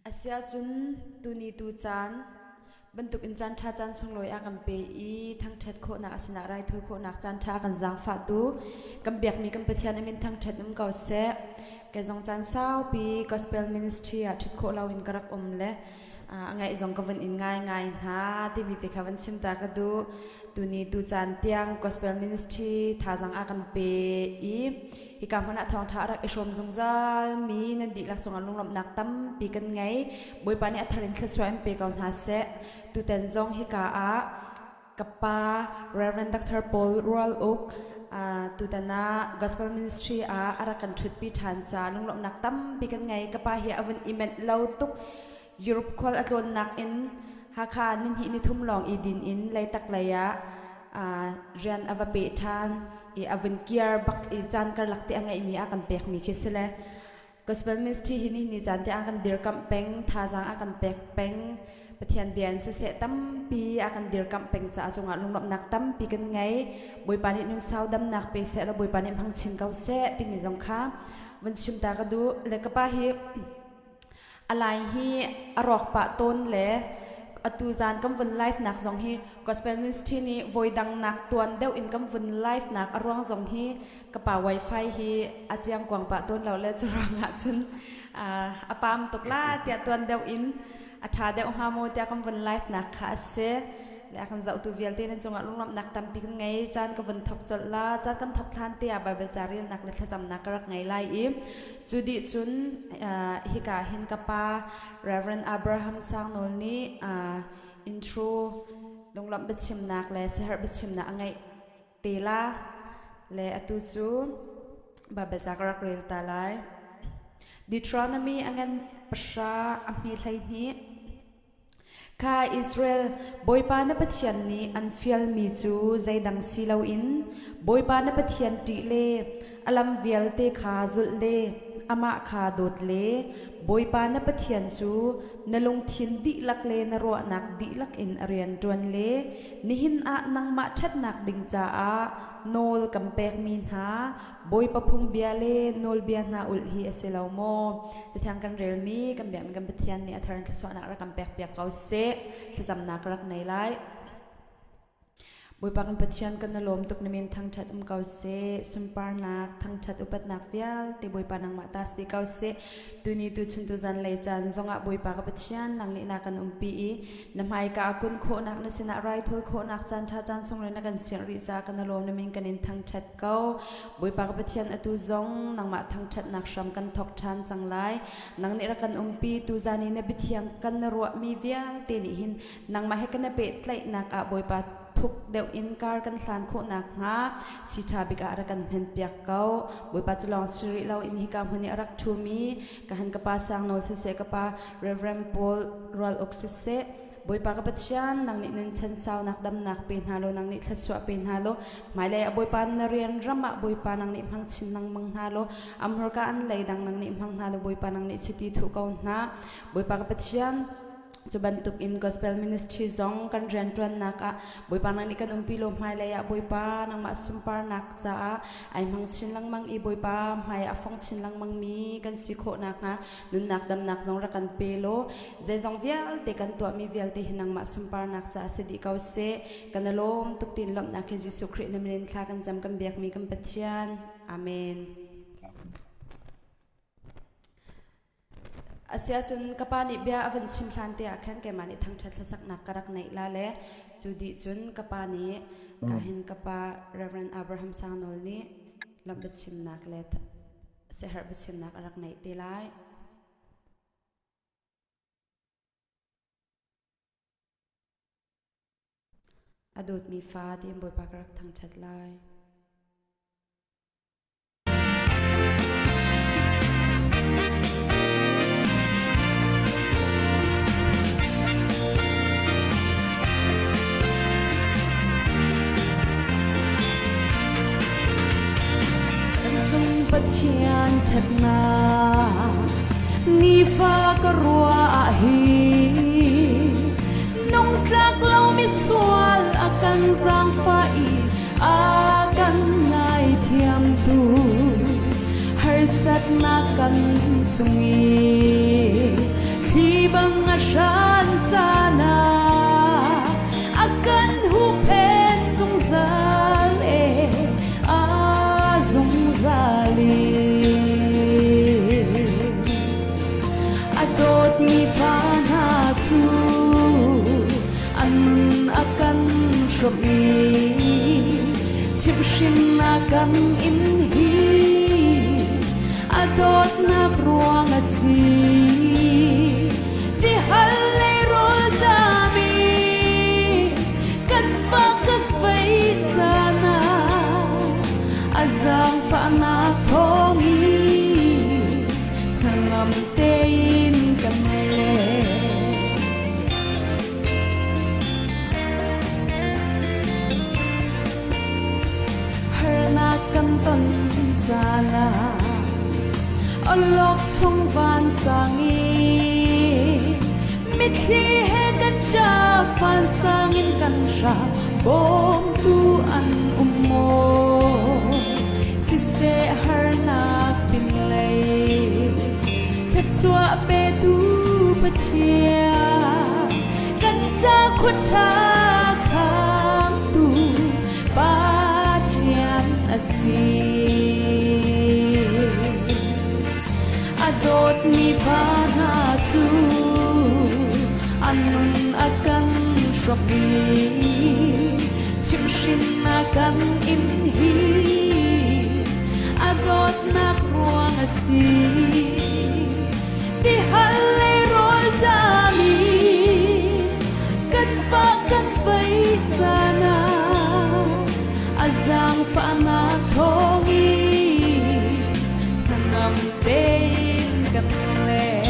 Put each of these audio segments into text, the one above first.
Asiahcun tuni tu caan bantuk in caan ṭha caan sunglawi a kan pe i thangṭhat khawhnak a sinah raithawi khawhnak caan ṭha a kan zaangfahtu kan biakmi kan Pathian a min thangṭhat um ko seh. Kei zong caan saupi gospel ministry ah ṭhut khawh loin ka rak um le a ngaih zong ka vun in ngaingai hna timi te kha van chim ta ka duh. Tuni tu caan tiang gospel ministry thazaang a kan pe i hika hmun ah thawngṭha a rak i hrawm zungzal mi nan dihlak cungah lunglawmhnak tampi kan ngei. Bawipa nih a thar in thluachuah in pe ko hna seh. Tutan zong hika ah ka pa Reverend Dr. Paul Rual Uk tutan ah Gospel Ministry ah a rak kan ṭhutpi ṭhan caah lunglawmhnak tampi kan ngei. Ka pa hi a vun i menh lo tuk. Europe khual a tlawnnak in Hakha nihnih nithum lawng i din in Leitak lei ah rian a va peh ṭhan i a vun kiar bak i caan karlak te a ngeihmi a kan pekmi khi si le Gospel Ministry hi nihin ni caan te a kan dirkamh peng, thazaang a kan pek peng, Pathian bia in siseh tampi a kan dirkamh peng caah cungah lunglawmhnak tampi kan ngei. Bawipa nih nun sau damnak pe seh law Bawipa nih hmang chin ko seh timi zong kha vun chim ta ka duh. Le ka pa hi A lai hi a rawk pah tawn le atu zan kan vun live nak zong hi gospel ministry nih voidang nak tuan deuh in kan vun live nak a ruang zong hi ka pa wifi hi a chiang kuang pah tawn lo le cu ruangah cun a pam tuk la tiah tuan deuh in a ṭha deuh hnga maw tiah kan vun live nak kha a si. Le a kan zohtu vialte nan cungah lunglawmhnak tampi kan ngei. Caan ka vun thok colh la. Caan kan thok hlan te ah Bible ca relnak le thlacamnak ka rak ngei lai i Cu dih cun hika hin ka pa Reverend Abraham Sangnawl nih intro lunglawmh biachimnak le siaherh biachimnak a ngeih te la le atu cu Bible ca ka rak rel ta lai. Deuteronomy a ngan pahra a hme 12 Kha Israel, Bawipa na Pathian nih an fialmi cu zeidang si loin Bawipa na Pathian ṭih le a lam vialte kha zulh le amah kha dawt le Bawipa na Pathian cu na lungthin dihlak le na ruahnak dihlak in a rian ṭuan le nihin ah nangmah ṭhatnak ding caah nawl kan pekmi hna Bawipa phungbia le nawlbia hna ulh hi a si lo maw? Cathiang kan relmi kan biakmi kan Pathian nih a thar in thluachuahnak rak kan pekpiak ko seh. Thlacamnak ka rak nei lai. Bawipa kan Pathian kan na lawm tuk na min thangṭhat um ko seh. Sunparnak, thangṭhat upatnak vialte Bawipa nangmah ta si ko seh. Tuni tu chun tu zan lei caan zongah Bawipa ka Pathian nang nih na kan umpi i Na hmaika ah kun khawhnak na sinah raithawi khawhnak caan ṭha caan sunglawi na kan siangh rih caah kan lawm na min kan in thangṭhat ko. Bawipa ka Pathian atu zong nangmah thangṭhatnak hram kan thawk ṭhan cang lai. Nang nih rak kan umpi tuzan i na biathiang kan na ruahmi vialte nih hin nangmah he kan i pehtlaihnak ah Bawipa thuk deuh in kar kan hlan khawh nakhnga si ṭha bik ah rak kan hmenpiak ko. Bawipa cu lawng si rih loin hika hmun i a rak ṭhumi ka han ka pa Sang Nawl siseh ka pa Reverend Paul Rual Uk siseh Bawipa ka Pathian nang nih nun chan saunak damnak pe hna law nang nih thluachuah pe hna law hmailei ah Bawipa na rian ram ah Bawipa nang nih hmang chin lengmang hna law amhurka an lei dang nang nih hmang hna law Bawipa nang nih chiti thuh ko hna Bawipa ka Pathian Cu bantuk in gospel ministry zong kan rianṭuannak ah Bawipa nang nih kan umpi law hmailei ah Bawipa nangmah sunparnak caah ai hmang chin lengmang i Bawipa hmai ah a fong chin lengmang mi kan si khawh nakhnga nunnak damnak zong rak kan pe law zeizong vialte kan tuahmi vialte hi nangmah sunparnak caah si dih ko seh. Kan i lawm tuk tin lawmhnak hi Jesuh Khrih na min in thla kan cam kan biakmi kan Pathian. Amen. Asiahcun ka pa nih bia a van chim hlan te ah khan keimah nih thangṭhat hlasaknak ka rak neih la le cu dih cun ka pa nih ka hin ka pa Reverend Abraham Sangnawl nih lawmh biachimnak le siaherh biachimnak a rak neih te lai. A dawtmi fa tiin Bawipa ka rak thangṭhat lai. Cung Pathian ṭhatnak nifa ka ruah hi nungtlak lo misual a kan zaangfah i a kan ngaithiamtu harsatnak kan cung i Thli bang a hran caan ah a kan huhphenh zungzal e, a zungzal e. A dawtmi fa hna cu an a kan hrawmh i chimhhrinnak kan in hi a dawtnak ruang a si. Tihal le rawl ṭam i kan fa kan fei caan ah a zaangfahnak thawng i hnangam tein kan leng. Harnak kan ton caan ah awlokchong vansang i mitthli he kan ṭap vansang in kan hram bawmtu an um maw? Siseh harnak pinlei thluachuah petu Pathian kan ca khua ṭha khangtu Pathian a si. A dawtmi fa hna cu an nun a kan hrawk i chimhhrinnak kan in hi a dawtnak ruang a si. Tihal le rawl ṭam i kan fah kan fei caan ah a zaangfahnak thawng i hnangam tein kan leng.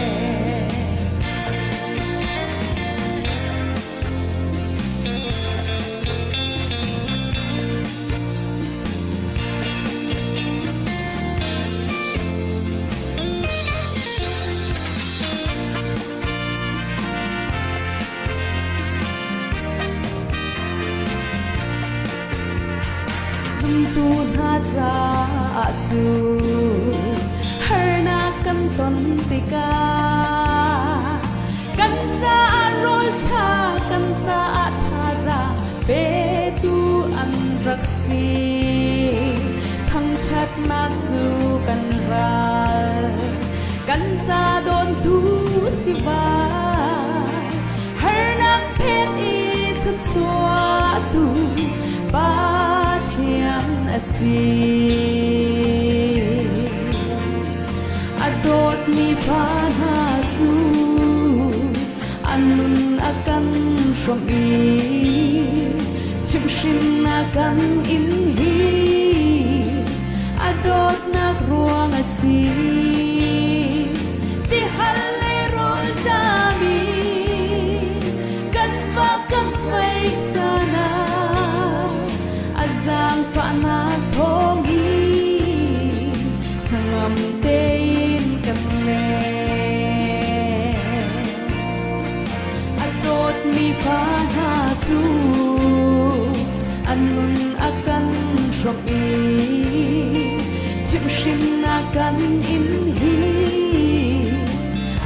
Zumtu hna caah cu harnak kan ton tikah kan caah rawl ṭha kan caah thazaang petu an rak si. Thangṭhatnak cu kan ral kan ca dawntu si vai. Harnak phen i thluachuahtu Pathian a si. A dawtmi fa hna cu an nun a kan hrawmh i chimhhrinnak kan in hi a dawtnak ruang a si. Tihal le rawl ṭam i kan fa kan fei caan ah a zaangfahnak thawng i hnangam tein kan leng. A dawtmi fa hna cu an nun a kan hrawmh i chimhhrinnak kan in hi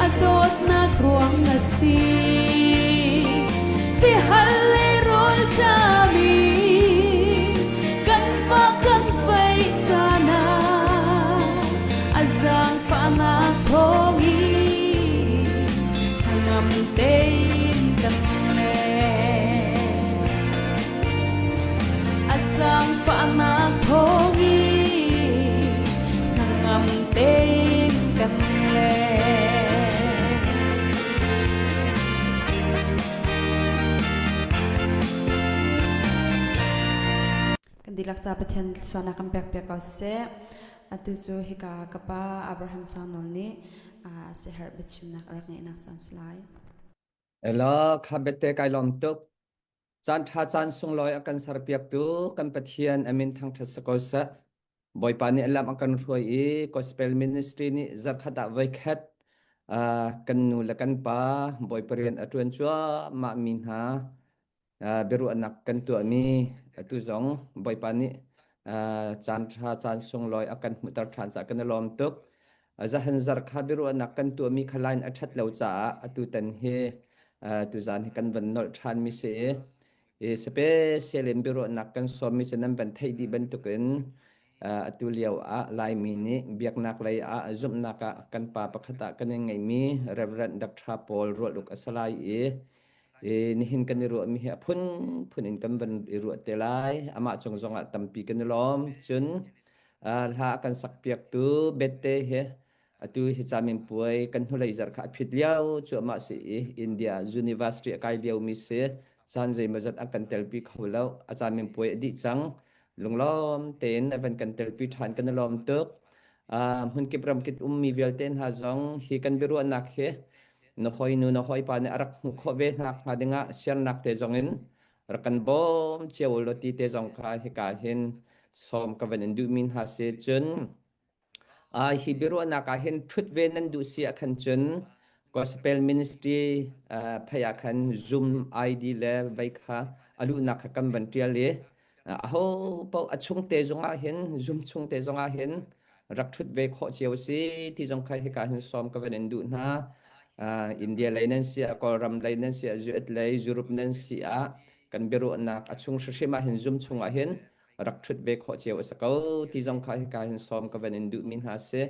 a dawtnak ruang a si. Tihal le rawl ṭam i kan fa kan fei caan ah a zaangfahnak thawng i hnangam tein kan leng. A zaangfahnak thawng i hnangam tein kan leng. Kan dihlak ca Pathian sualnak kan pek piak ko seh. Atu cu hika ka pa Abraham Sang Nawl nih siaherh biachimnak a rak ngeihnak caan si lai. Ela kha bete kai lawm tuk. Caan ṭha caan sunglawi a kan serpiaktu kan Pathian a min thangṭhat si ko seh. Bawipa nih a lam a kan hruai i Gospel Ministry nih zarkhat ah voikhat kan nu le kan pa Bawipa rian a ṭuan cuahmah mi hna biaruahnak kan tuahmi atu zong Bawipa nih caan ṭha caan sunglawi a kan hmuhter ṭhan caah kan i lawm tuk. Zahan zarh kha biaruahnak kan tuahmi kha line a ṭhat lo caah atu tan hi tuzaan hi kan van nolh ṭhanmi si i special in biaruahnak kan sawmmi cu nan van theih dih bantukin atu lio ah Laimi nih biaknak lei ah zumhnak ah kan pa pakhat ah kan i ngeihmi Reverend Dr. Paul Rualuk a si lai i nihin kan i ruahmi hi a phunphun in kan van i ruah te lai. Amah cung zongah tampi kan i lawm. Cun hla a kan sakpiaktu Bette hi atu hi caminpuai kan hnulei zarh kha a phit lio cuahmah si i India University a kai liomi si. Caan zeimawzat an kan telpi kho lo. A caminpuai a dih cang. Lunglawm tein a van kan telpi ṭhan kan i lawm tuk. Hmunkip ramkip ummi vialte hna zong hi kan biaruahnak hi na hawinu na hawipa nih a rak hmuh khawh ve hna hnga dingah siarnak te zong in rak kan bawm cio law ti te zong kha hika hin sawm ka van in duhmi hna si. Cun hi biaruahnak ah hin ṭhut ve nan duh si ah khan cun Gospel Ministry phei ah khan Zoom ID le vei kha a luhnak kha kan van ṭial i aho paoh a chung te zong ah hin Zoom chung te zong ah hin rak ṭhut ve khawh cio a si ti zong kha hika hin sawm ka van in duh hna. India lei nan si ah Kawlram lei nan si ah US lei Europe nan si ah kan biaruahnak a chung hrimhrim ah hin Zoom chung ah hin rak ṭhut ve khawh cio a si ko ti zong kha hika hin sawm ka van in duhmi hna si.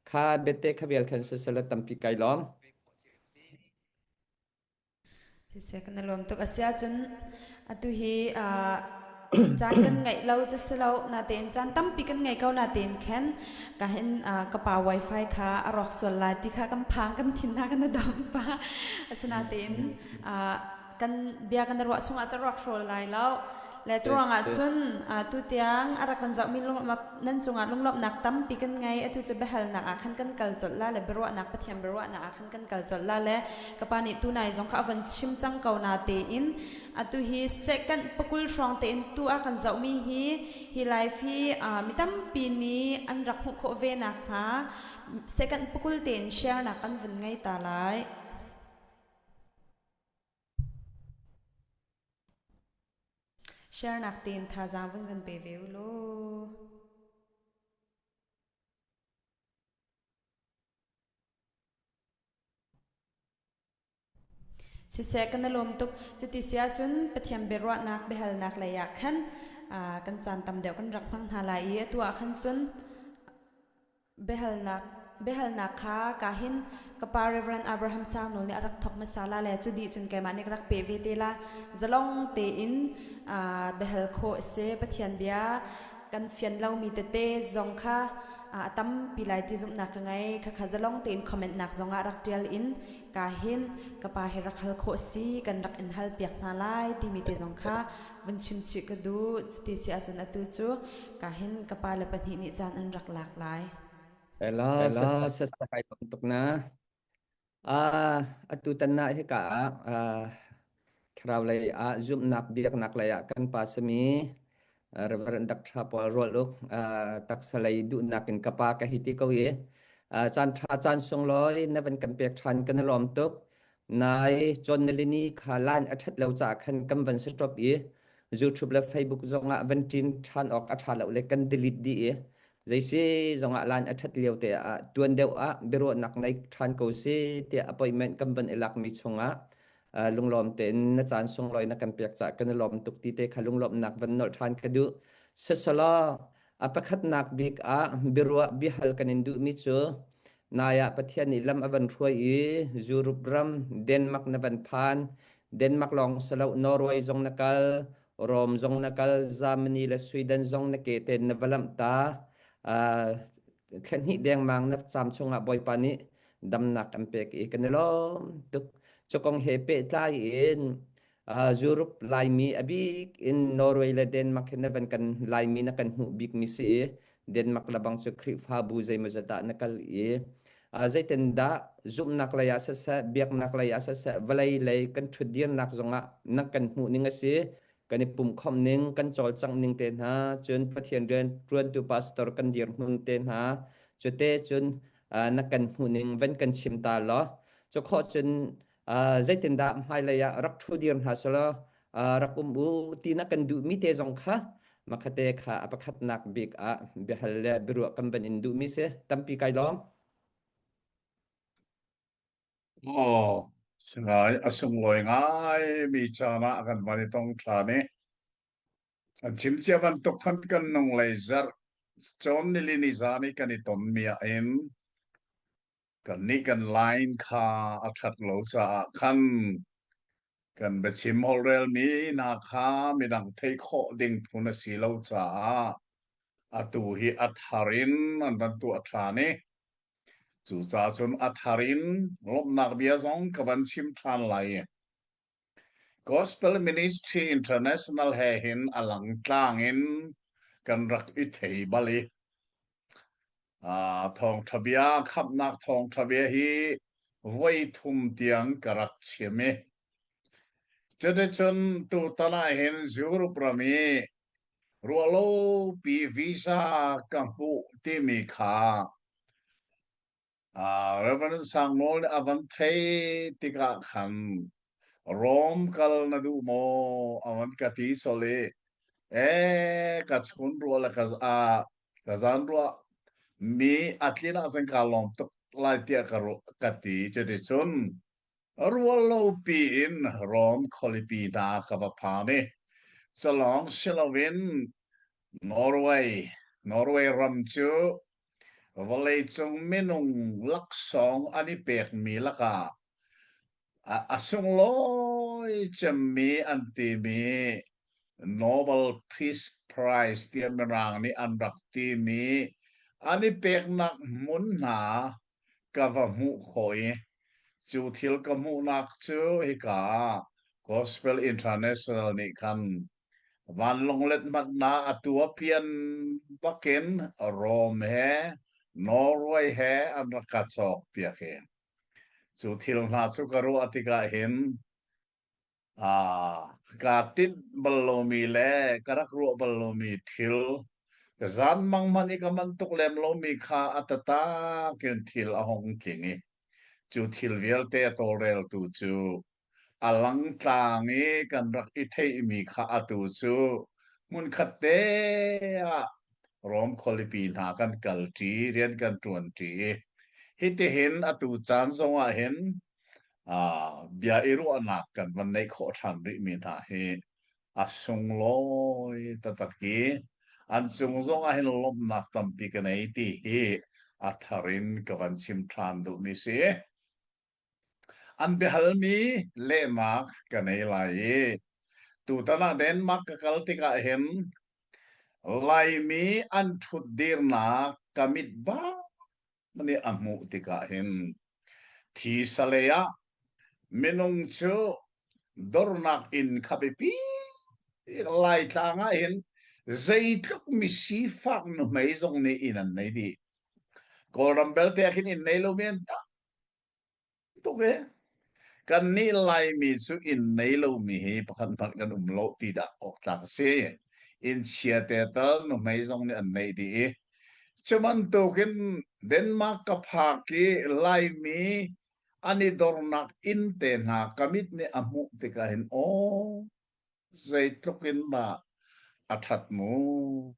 Kha bete kha vial khan sisela tampi kai lawm. Siseh kan i lawm tuk. A si ahcun atu hi caan kan ngeih lo cu si lo natein caan tampi kan ngei ko natein khan ka hin ka pa wifi kha a rawk sual lai ti kha kan phang kan thin hna kan i dam pa. Asinatein kan bia kan ruah chungah ca ruak hrawl lai lo le curuangah cun tu tiang a rak kan zohmi nan cungah lunglawmhnak tampi kan ngei. Atu cu biahalnak ah khan kan kal colh la le biaruahnak Pathian biaruahnak ah khan kan kal colh la le ka pa nih tunai zong kha a von chim cang ko na tein atu hi second pakul hrawng tein tu a kan zohmi hi hi live hi mi tampi nih an rak hmuh khawh ve nakhnga second pakul tein share nak kan vun ngei ta lai. Share nak tein thazaang vun kan pe ve u law. Siseh kan i lawm tuk. Cuti si ahcun Pathian biaruahnak biahalnak lei ah khan kan caan tam deuh kan rak hmang hna lai i atu ah khan cun Biahalnak biahalnak kha ka hin ka pa Reverend Abraham Sang Nawl nih a rak thawk hmasa la le cu dih cun keimah nih ka rak peh ve te la. Zalong tein biahal khawh a si. Pathian bia kan fian lomi tete zong kha a tampi lai ti zumhnak ka ngei. Khakha zalong tein comment nak zong ah rak ṭial in ka hin ka pa he rak hal khawh si kan rak in hal piak hna lai timi te zong kha vun chim chih ka duh. Cuti si ahcun atu cu ka hin ka pa le pahnih nih caan an rak lak lai. Ela sesta kai tuk na. Atu tan na hika ah thlarau lei ah zumhnak biaknak lei ah kan pa sami Reverend Dr. Paul Rualuk taksa lei duhnak in ka pa ka hi ti ko i caan ṭha caan sunglawi na van kan pek ṭhan kan i lawm tuk. Nai John Nalini kha line a ṭhat lo caah khan kan van stop i YouTube le Facebook zongah van ṭin ṭhan awk a ṭha lo le kan delete dih i zeisi zongah line a ṭhat lio te ah tuan deuh ah biaruahnak nei ṭhan ko si tiah appointment kan van i lakmi chungah lunglawm tein na caan sunglawi na kan pek caah kan i lawm tuk ti te kha lunglawmhnak van nolh ṭhan ka duh. Siselaw a pakhatnak bik ah biaruah biahal kan in duhmi cu nai ah Pathian nih lam a van hruai i Europe ram Denmark na van phan. Denmark lawng si lo Norway zong na kal, Rome zong na kal, Germany le Sweden zong na ke tein na va lamh ta. Thla hnih dengmang na caam chungah Bawipa nih damnak an pek i kan i lawm tuk. Cu kong he pehtlai in Europe Laimi a bik in Norway le Denmark hi na van kan Laimi na kan hmuh bikmi si i Denmark lebang cu Khrihfabu zeimawzat ah na kal i zeitindah zumhnak lei ah siseh biaknak lei ah siseh vawlei lei kan ṭhutdirnak zongah na kan hmuh ning a si kan i pumhkhawmh ning kan cawlcangh ning te hna cun Pathian rian ṭuantu pastor kan dirhmun te hna cute cun na kan hmuh ning van kan chim ta law cu khawh cun zeitindah hmailei ah rak ṭhu dir hna selaw rak um u ti na kan duhmi te zong kha makhate kha a pakhatnak bik ah biahal le biaruah kan van in duhmi si tampi kai lawm. Aw, singai a sunglawi ngai mi caan ah kan van i tong ṭhan i an chim cia bantuk khan kan nung lei zarh cawn nilini zan i kan i ton mi ah hin kannih kan line kha a ṭhat lo caah khan kan biachim holhrel mi hna kha midang theih khawh ding phun a si lo caah atu hi a thar in an van tuah ṭhan i Cucaah cun a thar in lawmhnak bia zong ka van chim ṭhan lai. Gospel Ministry International he hin a langtlang in kan rak i thei bal i thawngṭha bia, khamhnak thawngṭha bia hi voi thum tiang ka rak chim i cuticun tutan ah hin Europe ram i ruahlopi visa ka hmuh timi kha Reverend Sang Nawl nih a van theih tikah khan Rome kal na duh maw a van ka ti sol i ee ka chun ruah le ka ka zan ruah mi a tlin ah cun kaa lawm tuk lai tiah ka ruah ka ti. Cuticun Ruallopi in Rom khualipi hna ka va phan i culawng si loin Norway, Norway ram cu vawleicung minung laksawng an i pekmi lakah a sunglawi cemmi an timi Nobel Peace Prize tiah Mirang nih an rak timi an i peknak hmun hna ka va hmuh khawh i cu thil ka hmuhnak cu hika ah Gospel International nih khan vanlawng letmatnak a tuahpian bakin Rome he Norway he an rak ka cawkpiak i cu thil hna cu ka ruah tikah hin Kaa tinh bal lomi le ka rak ruah bal lomi thil, ka zanmang hmanh i ka manh tuk lem lomi kha a tatak in thil a hung tling i cu thil vialte a tawlreltu cu a langtlang i kan rak i theihmi kha atu cu hmunkhat te ah Rom khualipi hna kan kalṭi, rian kan ṭuanṭi i hitihin atu caan zongah hin bia i ruahnak kan van neih khawh ṭhan rihmi hna hi a sunglawi taktak i an cung zong ah hin lawmhnak tampi ka nei ti hi a thar in ka van chim ṭhan duhmi si. An biahalmi lehnak ka nei lai i tutan ah Denmark ka kal tikah hin Laimi an ṭhutdirnak ka mit bak nih a hmuh tikah hin thisa lei ah minung cu dornak inn kha biapi Laitlang ah hin zeitluk mi sifak nuhmei zong nih inn an nei dih. Kawlram belte ah khin inn nei lomi an tam tuk e. Kannih Laimi cu inn nei lomi hi pakhat hmanh kan um lo ti dah awk tlak a si. Inn chia te tal nuhmei zong nih an neih dih i cu bantukin Denmark ka phak i Laimi an i dornak inn te hna ka mit nih a hmuh tikah hin aw zeitluk in dah a ṭhat mu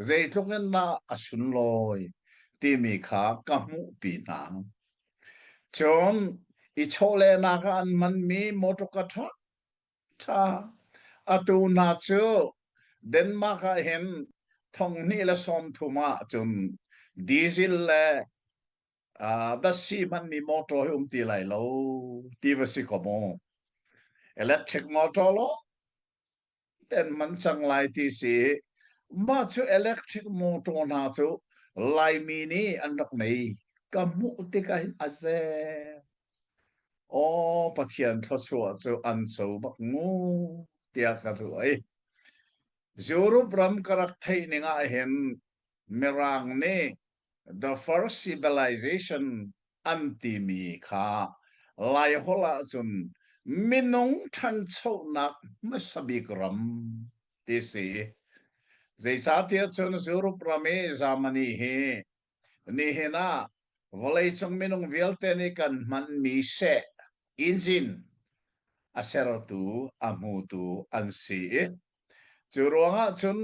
zeitluk in dah a sunlawi timi kha ka hmuhpi hna. Cun i chawlehnak ah an hmanmi mawṭawka ṭha ṭha atu hna cu Denmark ah hin 2030 ah cun diesel le datsi hmanmi motor hi um ti lai lo ti va si ko mu. Electric motor lo ten man cang lai ti si. Mah cu electric motor hna cu Laimi nih an rak nei. Ka hmuh tikah hin a ze. Aw Pathian thluachuah cu an co bak mu tiah ka ruah i Europe ram ka rak theih ning ah hin Mirang nih the first civilization an timi kha Laiholh ahcun minung ṭhanchonak hmasa bik ram ti si. Zeicahtiah cun Europe ram i Germany hi nihin ah vawleicung minung vialte nih kan hmanmi seh engine a sertu a hmutu an si i cu ruangah cun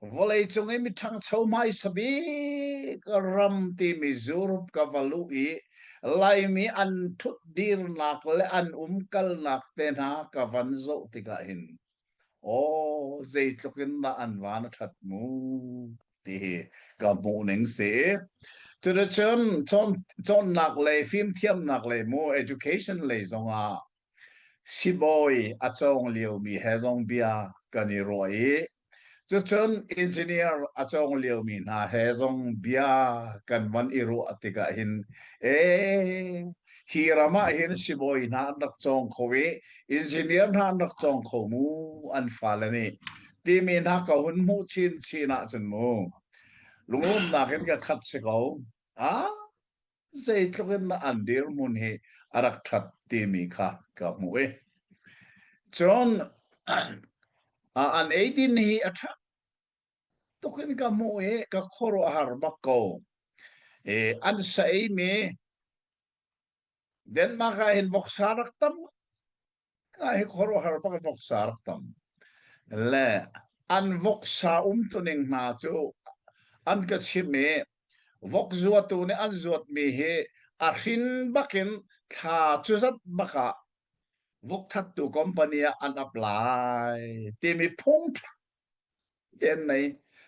Vawleicung i miṭhangcho hmaisa bik ram timi Europe ka va luh i Laimi an ṭhutdirnak le an umkalnak te hna ka van zoh tikah hin aw zeitluk in dah an van a ṭhat mu ti hi ka hmuh ning si. Cuticun cawnnak lei, fimthiamnak lei mu, education lei zongah Sibawi a cawng liomi he zong bia kan i ruah i cucun engineer a cawng liomi hna he zong bia kan van i ruah tikah hin ee hi ram ah hin sibawi hna an rak cawng kho i engineer hna an rak cawng kho mu an fale nih timi hna ka hun hmuh chinchin ahcun mu lunglawmhnak in ka khat si ko. Ah zeitluk in an dirhmun hi a rak ṭhat timi kha ka hmuh i cun an eidin hi a ṭha tuk in ka hmuh i ka khuaruahhar bak ko. I an sa eimi Denmark ah hin voksa rak tam hi khuaruahhar bak voksa rak tam le an voksa umtuning hna cu an ka chim i vok zuatu nih an zuatmi hi a hrin bakin thla cu zat bakah vok thattu company ah an ap lai timi phung te an nei.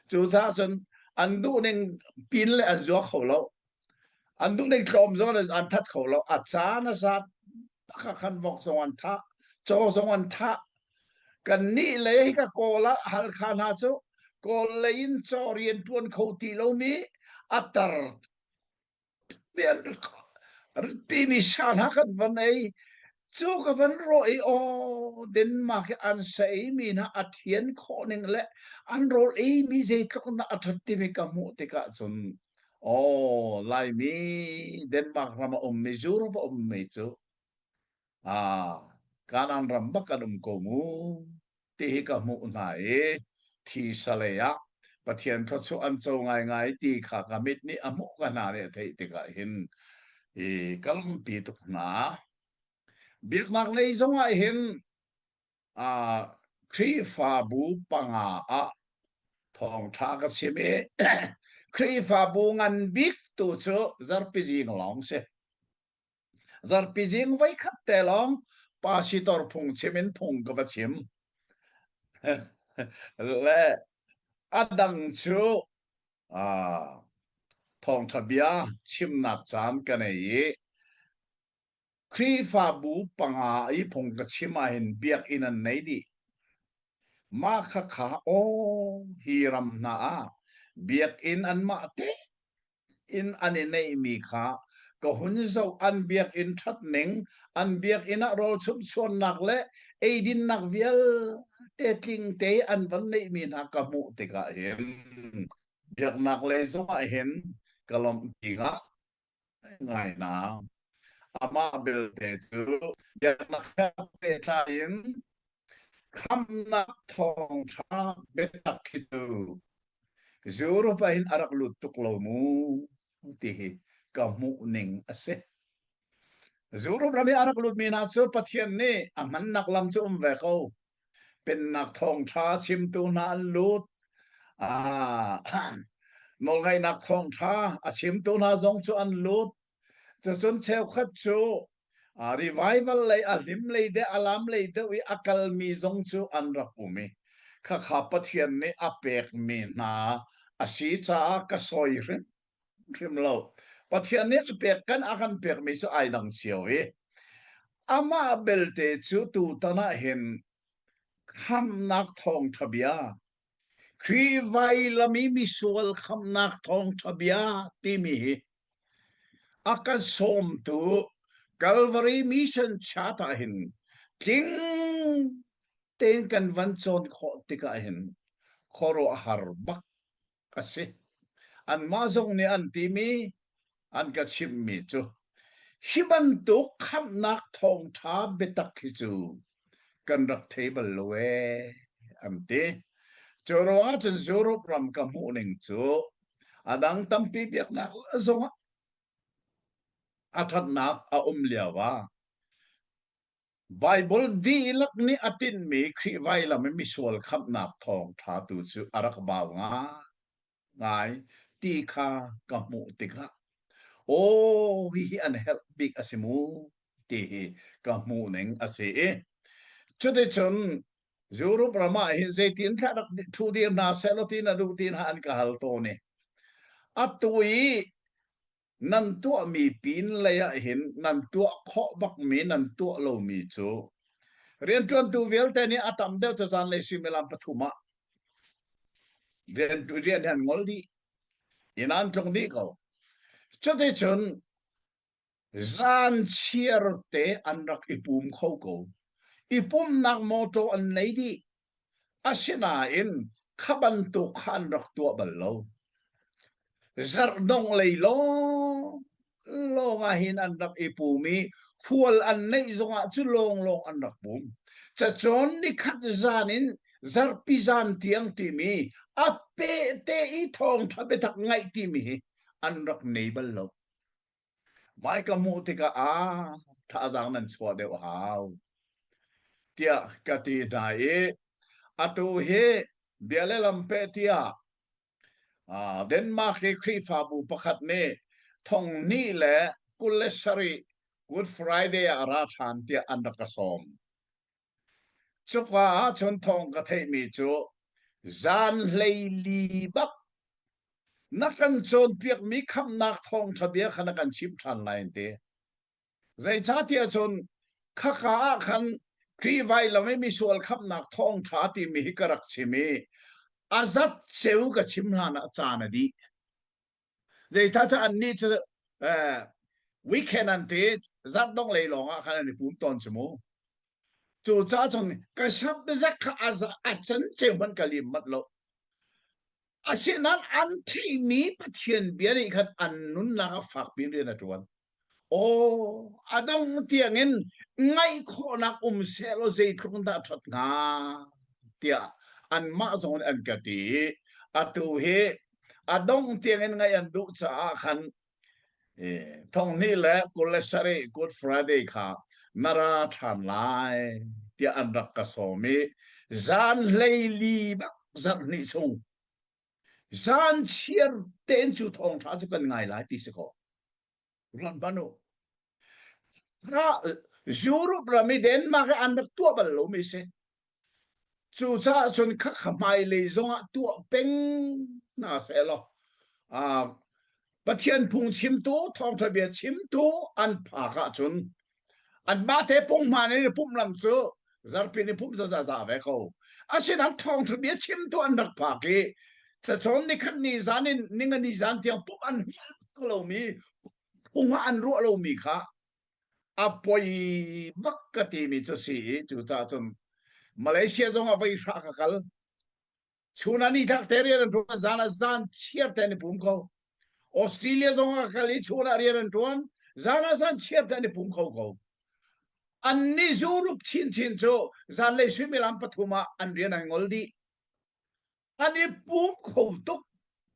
Cucaah cun an duhning pin le an zua kho lo. An duhning tlawm zong an that kho lo. A caan a zat bak ah khan vok zong an thah, caw zong an thah. Kan nih le hi ka Kawl ah Halkha hna cu Kawl lei in caw rian ṭuan kho ti lomi a tar Ritpi sa hna kan van ei. Cu ka van rawh i aw Denmark i an sa eimi hna a thian khawh ning le an rawl eimi zeitluk in dah a ṭhat timi ka hmuh tikah cun aw Laimi Denmark ram a ummi Europe a ummi cu Ah, Kanaan ram bak kan um ko mu ti hi ka hmuh hna i thisa lei ah Pathian thluachuah an co ngaingai ti kha ka mit nih a hmuh ka hna nih a theih tikah hin i ka lungpi tuk hna. Biaknak lei zongah hin ah Khrihfabu panga ah thawngṭha ka chim i Khrihfabu ngan bik tu cu zarpi zing lawng si. Zarhpi zing voikhat te lawng pasitor phungchim in phung ka va chim. Le a dang cu uh, thawngṭha bia chimnak caan ka nei i Khrihfabu panga i phung ka chim ahhin biakinn an nei dih. Mah khakha aw hi ram hna ah biakinn anmah te in an i neihmi kha ka hun zoh. An biakinn ṭhat ning, an biakinn ah rawl chumhchuannak le eidinnak vialte tling te an van neihmi hna ka hmuh tikah hin biaknak lei zongah hin ka lawmhpi ngai hna. Amah belte cu biaknak he pehtlai in Khamhnak thawngṭha biatak hi cu Europe ah hin a rak lut tuk lo mu ti hi ka hmuh ning a si. Europe ram i a rak lutmi hna cu Pathian nih a hmannak lam cu um ve ko. Pennak thawngṭha chimtu hna an lut. Ah, nawlngaihnak thawngṭha a chimtu hna zong cu an lut. Cucun cheukhat cu revival lei a hlim lei deuh a lam lei deuh i a kalmi zong cu an rak um i khakha Pathian nih a pekmi hna a si caah ka sawi hrimhrim lo. Pathian nih a pek kan a kan pekmi cu ai dang cio i amah belte cu tutan ah hin khamhnak thawngṭha bia Khrih vailam i misual khamhnak thawngṭha bia timi hi A kan sawmtu Calvary Mission Chart ah hin tling tein kan van cawn khawh tikah hin khuaruahhar bak a si. Anmah zong nih an timi an ka chimhmi cu hi bantuk khamhnak thawngṭha biatak hi cu kan rak thei bal lo ee an ti. Cu ruangah cun Europe ram ka hmuh ning cu a dang tampi biaknak zongah a ṭhatnak a um lio ah Baibal dihlak nih a tinhmi Khrih vailam i misual khamhnak thawngṭha tu cu a rak bau ngai ti kha ka hmuh tikah. Aw, hihi an herh bik a si mu ti hi ka hmuh ning a si i cuticun Europe ram ah hin zeitin thla rak thu dir hna sehlaw ti na duh ti hna an ka hal tawn i atu i nan tuahmi pin lei ah hin nan tuah khawh bakmi nan tuah lomi cu rianṭuantu vialte nih a tam deuh cu zanlei suimilam pathum ah rian rian hi an ngol dih inn an tlung dih ko cuticun zan chiar te an rak i pum kho ko i pumnak mawṭaw an nei dih asinain kha bantuk kha an rak tuah bal lo zarh dongh lei lawng lawng ah hin an rak i pum i khual an neih zongah cu lawng lawng an rak pum cacawn nikhat zan in zarhpi zan tiang timi a pehte i thawngṭha biatak ngaih timi hi an rak nei bal lo Mai ka hmuh tikah ah thazaang nan chuah deuh hau tiah ka ti hna i atu hi bia le lam peh tiah Denmark i Khrihfabu pakhat nih thong hnih le 27 Good Friday ah ra ṭhan tiah an rak ka sawm. Cuka ah cun thawng ka theihmi cu zan 14 bak na kan cawnpiakmi khamhnak thawngṭha bia kha na kan chimh ṭhan lai an ti. Zeicahtiah cun khaka ah khan Khrih vailam i misual khamhnak thawngṭha timi hi ka rak chim i a zat ceu ka chim hlan ah caan a dih. Zeicahtiah annih cu eh, weekend an ti zarh dongh lei lawng ah khan an i pum tawn cu mu. Cucaah cun ka subject kha a, a can ceu hmanh ka lim manh lo. Asinain an theihmi Pathian bia nih khan an nunnak ah fakpi in rian a ṭuan. Aw, a dong tiangin ngaih khawhnak um sehlaw zeitluk in dah ṭhat hnga tiah anmah zong nih an ka ti i atu hi a dong tiangin ngaih an duh caah khan thong hnih le 27 Good Friday kha na ra ṭhan lai tiah an rak ka sawm i zan 14 bak zarh hnih chung zan chiar tein cu thawngṭha cu kan ngai lai ti si kaw Ran ban u. Europe ram i Denmark i an rak tuah bal lomi si. Cucaah cun khakha hmailei zongah tuah peng hna sehlaw uh, Pathian phung chimtu, thawngṭha bia chimtu an phak ahcun anmah te punghman in pumh lam cu zarpi ni pumh zaza za ve ko. Asinain thawngṭha bia chimtu an rak phak i cacawn nikhat ni zan in ninga ni zan tiang pumh an hngal lomi phung ah an ruah lomi kha a poi bak ka timi cu si i cucaah cun Malaysia zong ah voi hra ka kal chun ah nitlak te rian an ṭuan zan ah zan chiar te an i pum ko Australia zong ah kal i chun ah rian an ṭuan zan ah zan chiar te an i pum kho ko annih Europe chinchin cu zanlei suimilam pathum ah an rian an ngol dih an i pum kho tuk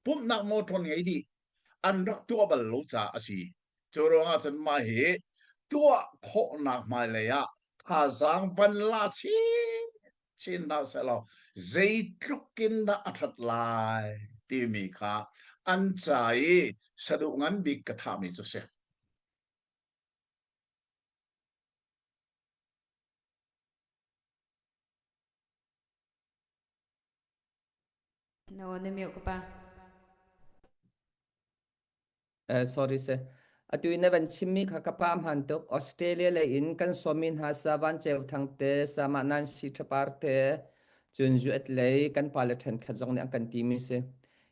pumhnak motor ngei dih an rak tuah bal lo caah a si cu ruangah cun mah hi tuah khawhnak hmailei ah thazaang van la chin chin hna sehlaw zeitluk in dah a ṭhat lai timi kha an ca i saduh ngan bik ka thahmi cu si. No, na mute ka pa. Uh, sorry sir. Atu in na van chimmi kha ka pa hman tuk. Australia lei in kan sawmi hna sa van ceu thang te, sama nan si thapar te, cun zuet lei kan pa le then khat zong nih an kan ti mi si.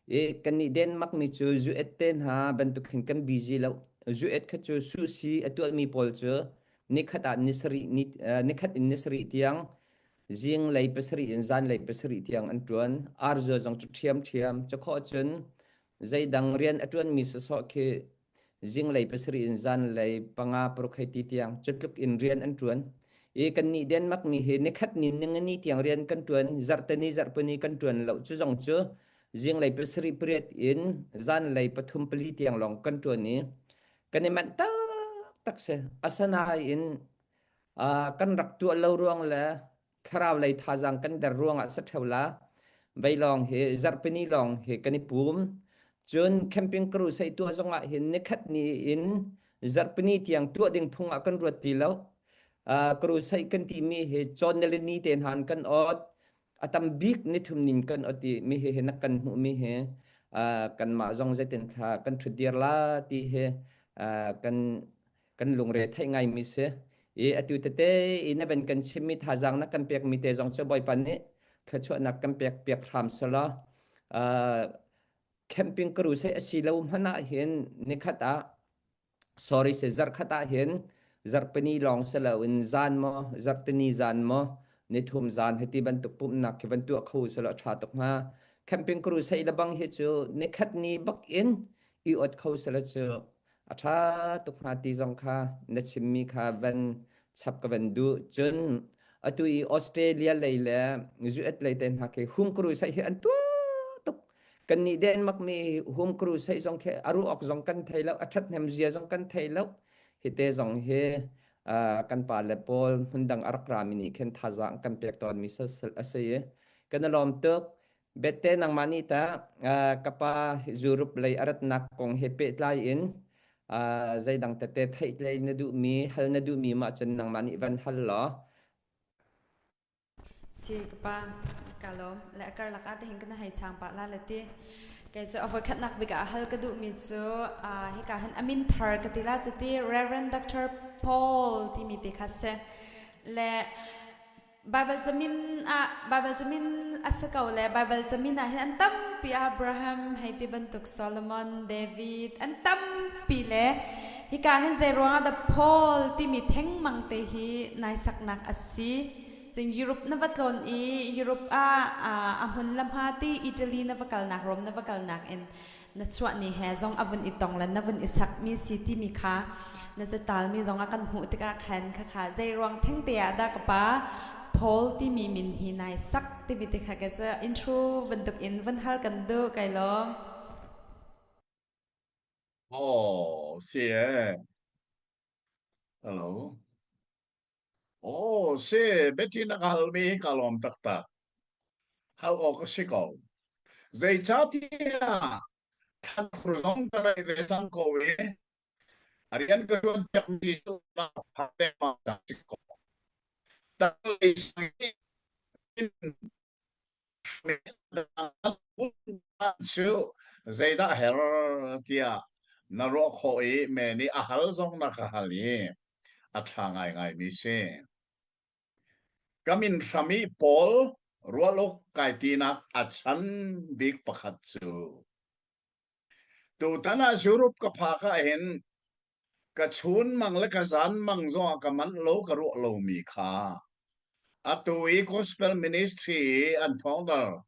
I kan nih Denmark mi cu zuet te hna bantuk hin kan busy lo. Zuet kha cu su si a tuah mi pawl cu nikhat ah ni sarih ni nikhat in ni sarih tiang zing lei pasarih in zan lei pasarih tiang an ṭuan. Arzua zong cu ṭhiamṭhiam. Cakhawh cun zeidang rian a ṭuanmi sawsawh khi zinglei pasarih in zanlei panga paruk hei ti tiang cutluk in rian an ṭuan. I kannih Denmark mi hi nikhat ni ningani tiang rian kan ṭuan, zarhteni zarhpini kan ṭuan lo. Cu zong cu zinglei pasarih pariat in zanlei pathum pali tiang lawng kan ṭuan i kan i manh taktak si. Asinain uh, kan rak tuah lo ruang le thlarau lei thazaang kan der ruangah sa ṭheo la vei lawng hi zarhpini lawng hi kan i pum. Cun camping crusade tuah zong ah hin nikhat ni in zarhpini tiang tuah ding phung ah kan ruat ti lo. Crusade kan timi hi cawn nilini te hna in kan ot. A tam bik nithum nin kan ot i mi hi na kan hmuh mi hi kanmah zong zeitin thla kan ṭhut dir la ti hi kan kan lungre theih ngaimi si. I atu tete i na van kan chimmi thazaang na kan pekmi te zong cu Bawipa nih thluachuahnak kan pek piak hram selaw camping crusade a si lo hmanh ah hin nikhat ah sorry se zarkhat ah hin zarhpini lawng si loin zan maw zarhtini zan maw nithum zan hiti bantuk pumhnak khi van tuah kho selaw ṭha tuk hnga. Camping crusade le bang hi cu nikhat ni bak in i ot kho selaw cu a ṭha tuk hnga ti zong kha na chimmi kha van chap ka van duh. Cun atu i Australia lei le US lei te hna khi home crusade hi an tuah tuk. Kannih Denmark mi home crusade zong khi a ruah awk zong kan thei lo, a ṭhathnem zia zong kan thei lo. Hi te zong hi kan pa le pawl hmundang a rak rami nih khin thazaang kan pek tawnmi a si i kan i lawm tuk. Bette nangmah nih tah ka pa Europe lei a ratnak kong he pehtlai in zeidang tete theih na duhmi, hal na duhmi mah cun nangmah nih van hal law. Si ka pa ka lawm le a karlak ah tihin kana hei chang pah la le ti. Kei cu a voikhatnak bik ah hal ka duhmi cu hika hin a min thar ka ti la cu ti Reverend Dr. Paul timi te kha si. Le Baibal camin ah Baibal camin a si ko le Baibal camin ah hin an tampi Abraham hei ti bantuk Solomon, David an tampi le hika hin zei ruangah dah Paul timi thengmang te hi nai saknak a si. Cun Europe na va tlawn i Europe ah a hmun le hma ti Italy na va kalnak Rome na va kalnak in na chuah ni he zong a vun i tong le na vun i sakmi si timi kha na catalmi zong ah kan hmuh tikah khan khakha zei ruang thengte ah dah ka pa Paul timi min hi nai sak timi te kha ka cu intro bantuk in vun hal kan duh kai lawm. Oh, si e. Hello. Oh, si, Betty na ka halmi hi ka lawm taktak. Hal awk a si ko. Zeicahtiah thlankhur zong ka rei ve cang ko i a rian ka ṭuan piakmi cu phak dengmang cang si ko. Tanglei sang i cu zeidah her tiah na ruah khawh i me nih a hal zong na ka hal i a ṭha ngaingaimi si. Ka min hram i Paul rualuk kai tinak a chan bik pakhat cu tutan ah Europe ka phak ah hin ka chun mang le ka zan mang zongah ka manh lo ka ruah lomi kha atu i gospel ministry i an founder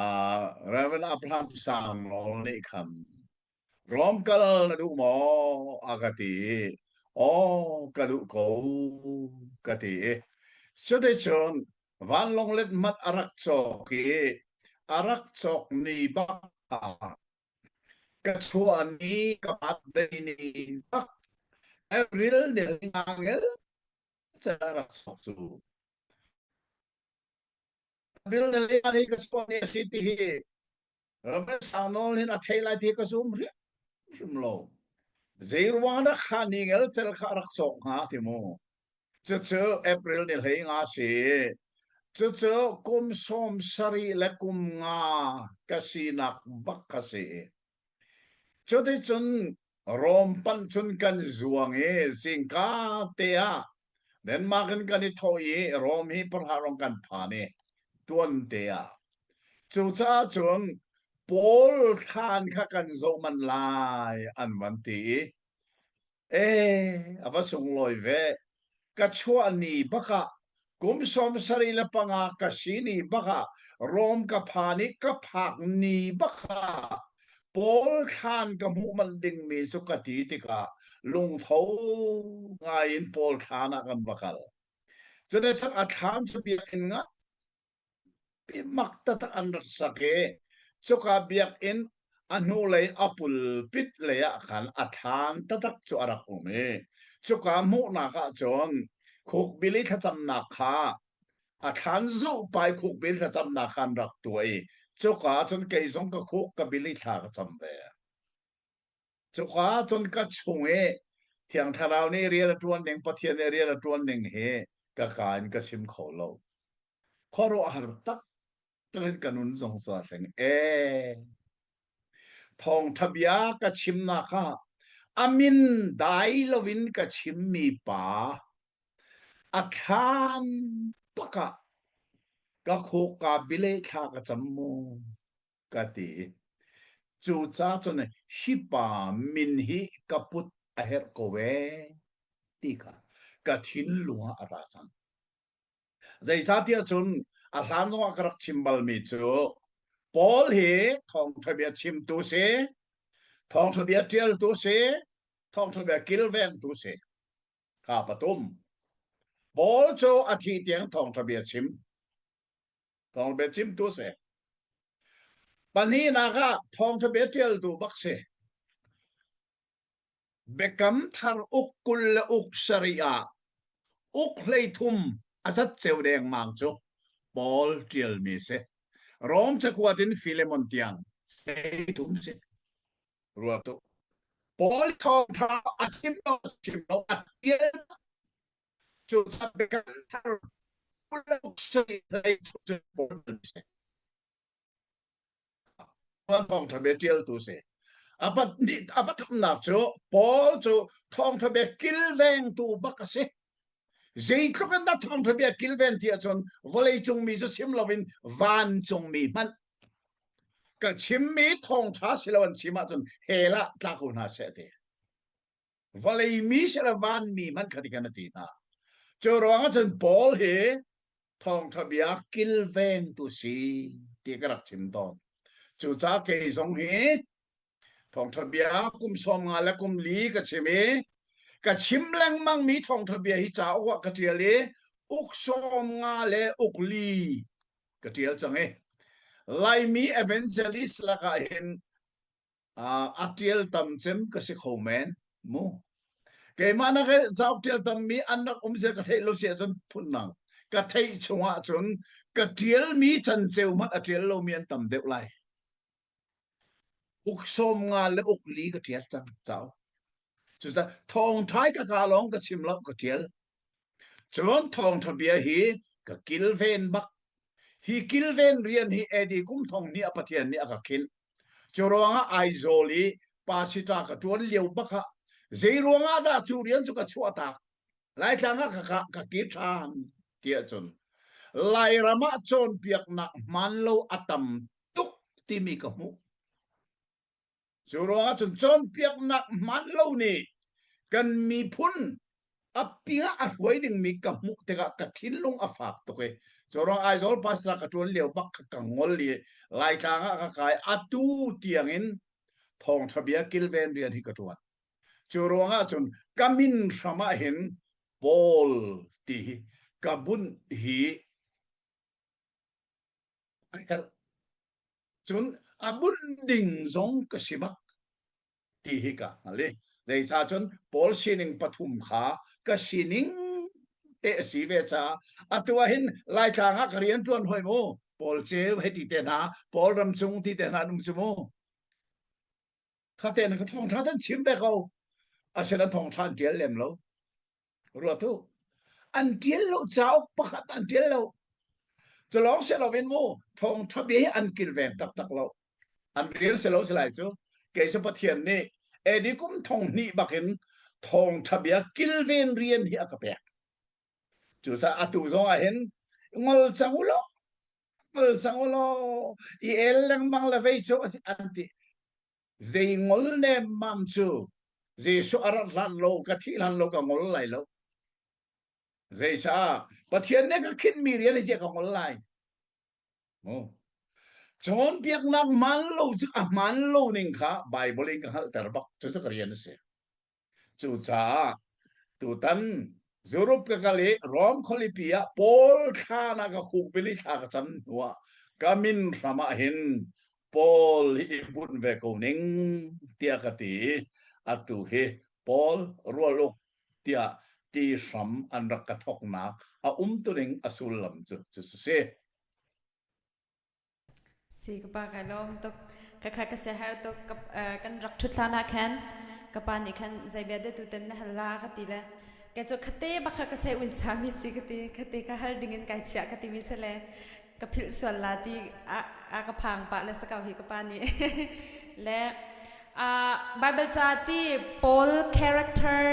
uh, Reverend Abraham Sanglawl nih khan Rom kal na duh maw a ka ti i aw ka duh ko ka ti i cuticun vanlawng let mat a rak cawk i a rak cawk ni bak ah Ka chuah ni ka birthday ni bak April ni ngel can a rak sok cu. April ni ni ka chuah ni a si ti hi Robert Sang Nawl hin a thei lai ti ka zum hrimhrim lo. Zei ruang dah kha ni ngel cel kha a rak cawk hnga ti mu. Cucu April ni hlei nga si. Cucu kum 70 le kum nga ka sinak bak ka si. Cuticun Rom panh cun kan zuang i zingka te ah Denmark in kan i thawh i Rom hi pahra rong kan phan i tuan te ah. Cucaah cun Paul thlan kha kan zoh manh lai an van ti i Ee, a va sunglawi ve. Ka chuah ni bak ah kum 75 ka si ni bak ah Rom ka phan i ka phak ni bak ah Paul thlan ka hmuh manh dingmi cu ka ti tikah lungtho ngai in Paul thlan ah kan va kal. Cun a thlan cu biakinn nga mak taktak an rak sak i cuka biakinn a hnulei a pulpit lei ah khan a thlaan taktak cu a rak um i cuka hmuhnak ah cun khukbil i thlacamnak kha a thlaan zohpai khukbil thlacamnak kha an rak tuah i Cuka ahcun kei zong ka khuk ka bil i thla ka cam ve. Cuka ahcun ka chung i Thiang Thlarau nih rian a ṭuan ning, Pathian nih rian a ṭuan ning hi ka ka in ka chim kho lo. Khuaruahhar taktak in ka nun zong cu aa thleng. Ee, thawngṭha bia ka chimnak ah a min dai loin ka chimmi pa A thlan bak ah ka khuk kaa bil i thla ka cam mu ka ti. Cucaah cun hi pa min hi ka put a herh ko ee ti kha ka thinlung ah a ra cang. Zeicahtiah cun a hlan zongah ka rak chim balmi cu Paul hi thawngṭha bia chimtu si, thawngṭha bia ṭialtu si, thawngṭha bia kilvengtu si. Kha patum. Paul cu a thih tiang thawngṭha bia chim. Thawngṭha bia chimtu si. Pahnihnak ah thawngṭha bia ṭialtu bak si. Biakam thar uk 20 le uk sarih ah uk 33 a zat ceu dengmang cu Paul ṭialmi si. Rom cakuat in Filemon tiang 33 si. Ruat tuk. Paul thawngṭha a chim lo chim lo a ṭial cu biakam thar 20 le uk sarih 33 cu Paul si. Thawngṭha bia ṭialtu si. A pathumnak cu Paul cu thawngṭha bia kilvengtu bak a si. Zeitluk in dah thawngṭha bia kilven ti ahcun vawleicung mi cu chim loin vancung mi hmanh ka chimmi thawngṭha si lo an chim ahcun hell ah tla ko hna seh ti. Vawlei mi si le vanmi hmanh kha ti kan a ti hna. Cu ruangah cun Paul hi thawngṭha bia kilvengtu si ti ka rak chim tawn. Cucaah kei zong hi thawngṭha bia kum 50 le kum li ka chim i ka chim lengmangmi thawngṭha bia hi cauk ah ka ṭial i uk 50 le uk li ka ṭial cang i Laimi evangelist lakah hin a ṭial tam cem ka si kho men mu. Keimah nak cauk ṭial tammi an rak um zia ka theih lo si ahcun phun nang ka theih chung ahcun ka ṭialmi canceu hmanh a ṭial lomi an tam deuh lai. Uk 50 le uk li ka ṭial cang cauk. Cucaah thawngṭha ka ka lawng ka chim lo ka ṭial. Cun thawngṭha bia hi ka kilven bak. Hi kilven rian hi AD kum thong hnih ah Pathian nih a ka khinh. Cu ruangah Aizawl i pasita ka ṭuan lio bak ah zei ruangah dah cu rian cu ka chuahtak? Laitlang ah ka, ka, ka kir ṭhan tiah cun Lairam ah cawnpiaknak hmaan lo a tam tuk timi ka hmuh. Cu ruangah cun cawnpiaknak hmaan lo nih kan miphun a ping ah a hruai dingmi ka hmuh tikah ka thinlung a fak tuk i cu ruang Aizawl pastor ka ṭuan lio bak kha ka ngol i Laitlang ah ka kai atu tiangin thawngṭha bia kilven rian hi ka ṭuan. Cu ruangah cun ka min hram ah hin Paul ti hi ka bunh hi a herh. Cun a bunh ding zong ka si bak ti hi ka hngal i zeicah cun Paul sining pathum kha ka sining te a si ve caah atu ah hin Laitlang ah ka rian ṭuan hoi mu Paul ceu hei ti te hna Paul ramcung ti te hna an um cu mu kha te na ka thawngṭha cun chim ve ko asinain thawngṭha an ṭial lem lo Ruat u. An ṭial lo cauk pakhat an ṭial lo. Cu lawng si loin mu thawngṭha bia hi an kilveng taktak lo. An rian si lo si lai cu. Kei cu Pathian nih AD kum thong hnih bakin thawngṭha bia kilven rian hi a ka pek. Cucaah atu zong ah hin ngol cang u law, ngol cang u law, i el lengmang le vei cu an ti. Zei ngol nemmam cu Jesuh a rat hlan lo ka thih hlan lo ka ngol lai lo. Zeicah Pathian nih ka khinhmi rian hi ka ngol lai. Mu. Cawnpiaknak hmaan lo cu a hmaan lo ning kha Bible in ka hngalhter bak cu cu ka rian a si. Cucaah tutan Europe ka kal i Rom khualipi ah Paul thlan ah ka khukbil i thla ka cam hnuah ka min hram ah hin Paul hi i bunh ve ko ning tiah ka ti i atu hi Paul rualuk tiah ti hram an rak ka thawknak a umtuning a sullam cu cu si. Si ka pa kai lawm tuk. Ka kha ka siaherh tuk. Ka, uh, kan rak ṭhut hlan ah khan ka pa nih khan zei bia dah tutan na hal la ka ti le kei cu khate bak kha ka sei ul sami si ka ti khate ka hal ding in kai chiah ka ti mi si le ka philh sual la ti a, a ka phang pah le sakau hi ka pa nih le uh, Bible ca ti Paul character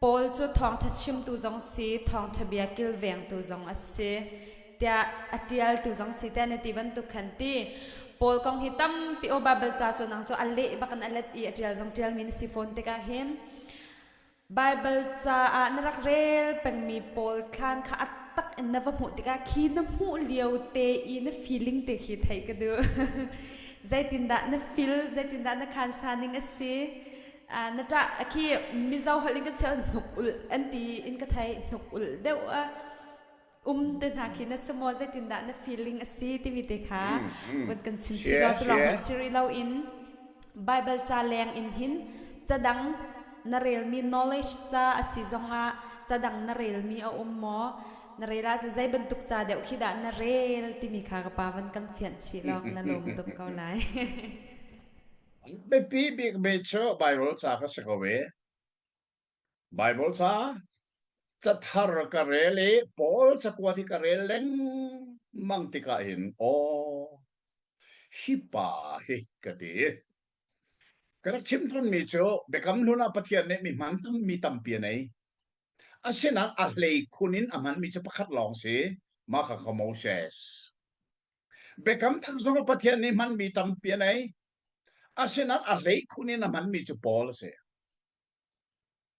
Paul cu thawngṭha chimtu zong si thawngṭha bia kilvengtu zong a si tiah a ṭialtu zong si tiah na ti bantuk khan ti Paul kong hi tampi aw Bible ca cu nang cu a leh bak in a let i a ṭial zong ṭialmi na si fawn tikah hin Bible caah na rak rel pengmi pawl thlan kha a tak in na va hmuh tikah khi na hmuh lio te i na feeling te khi theih ka duh zeitindah na feel zeitindah na khansa ning a si na ṭah khi Mizo holh in kan cheu hnuk ulh an ti in ka thei hnuk ulh deuh a um te hna khi na si maw zeitindah na feeling a si timi te kha vun kan chim chih law cu lawng hmanh si rih lo in Bible ca leng in hin ca dang na relmi knowledge ca a si zongah ca dang na relmi a um maw na rel ah zei bantuk ca deuh khi dah na rel timi kha ka pa van kan fianh chih lawng na lawm tuk ko lai. Biapi bikmi cu Bible ca ka si ko i Baibal ca cathar ka rel i Paul cakuat hi ka rel lengmang tikah hin aw hi pa hi ka ti. Ka rak chim tawnmi cu Biakam Hlun ah Pathian nih mi hman mi tampi a nei. Asinain a hleikhun in a hmanmi cu pakhat lawng si, mah kha kha Moses. Biakam Thar zong ah Pathian nih hmanmi tampi a nei. Asinain a hleikhun in a hmanmi cu Paul a si.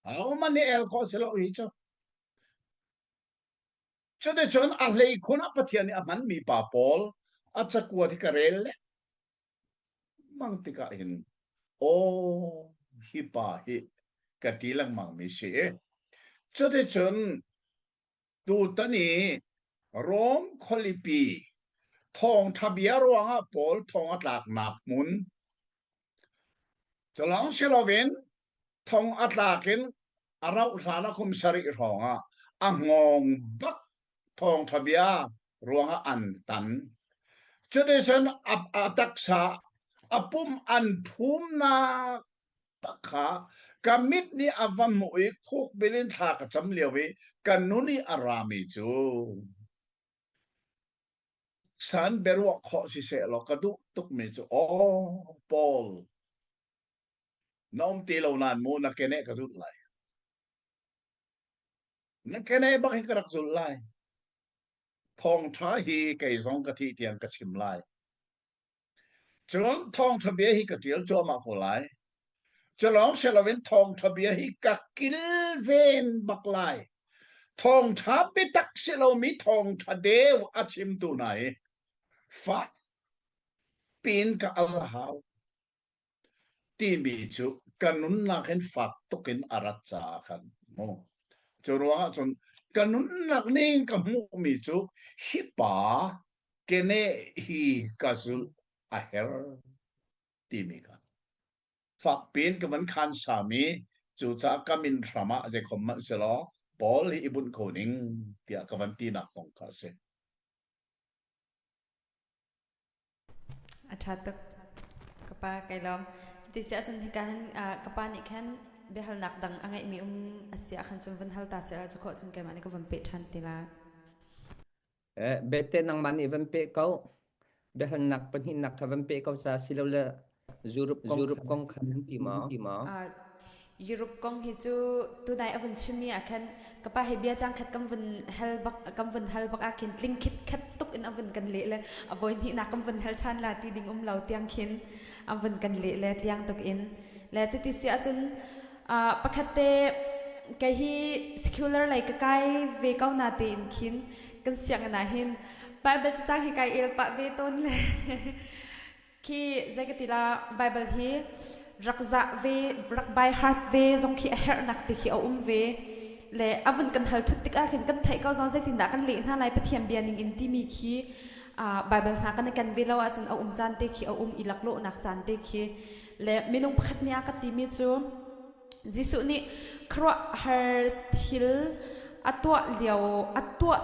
Ahohmanh nih el khawh si lo hi cu. Cuticun a hleikhun ah Pathian nih a hmanmi pa pawl a cakuat hi ka rel le mang tikah hin aw hi pa hi ka ti lengmang mi si. Cuticun tutan i Rom khualipi thawngṭha bia ruangah Paul thong a tlaknak hmun Culawng si loin thong a tlak in a rauh hlan ah kum sarih hrawng ah a hngawng bak thawngṭha bia ruangah an tan. Cuticun a, a taksa a pum an phumnak tak kha ka mit nih a va hmuh i khukbil in thla ka cam lio i ka nun i a rami cu San biaruah khawh siseh law ka duh tukmi cu aw Paul na um ti lo nain mu na keneh ka zulh lai. Na keneh bak hi ka rak zulh lai. Thawngṭha hi kei zong ka thih tiang ka chim lai. Cun thawngṭha bia hi ka ṭial cuahmah ko lai. Cu lawng si loin thawngṭha bia hi ka kilven bak lai. Thawngṭha biatak si lomi thawngṭha deu a chimtu hna hi fak piin ka al a hau timi cu ka nunnak in fak tuk in a rat caah khan mu. Cu ruangah cun ka nunnak ning ka hmuhmi cu hi pa keneh hi ka zulh a her timi kha fakpiin ka van khan sami cucaah ka min hram ah zeikhom hmanh silaw Paul hi i bunh ko ning tiah ka van tinak zong kha a si. A ṭha tuk. Ka pa kai lawm. Ti si ahcun hika hin ka pa nih khan biahalnak dang a ngeihmi um a si ahkhan cun van hal ta seh cu khawh cun keimah nih ka van peh ṭhan ti lai. Eh, bete nangmah nih van peh ko. Biahalnak pahnihnak kha van peh ko ca silole Europe kong Europe kong kha ti maw? ti maw? Uh, Europe kong hi cu tunai a vun chimmi ah khan ka pa he bia cang khat kan vun hal bak kan vun hal bak ah khin tling khit khat tuk in a vun kan leh le a voi hnih nak kan vun hal ṭhan la ti ding um lo tiang khin a vun kan leh le tliang tuk in le cuti si ahcun uh, pakhat te kei hi secular lei ka kai ve ko na tein khin kan sianginn ah hin Bible cacang hi kai el pah ve tawn le khi zei ka ti la Bible hi rak zah ve rak by heart ve zong khi a herhnak ti khi a um ve le a vun kan hal thut tikah khin kan theih ko zong zeitindah kan leh hna lai Pathian bia ning in timi khi Bible hna kan i ken ve lo ahcun a um caan te khi a um i laklawhnak caan te khi le minung pakhat nih a ka timi cu Jesuh nih khuaruahhar thil a tuah lio a tuah.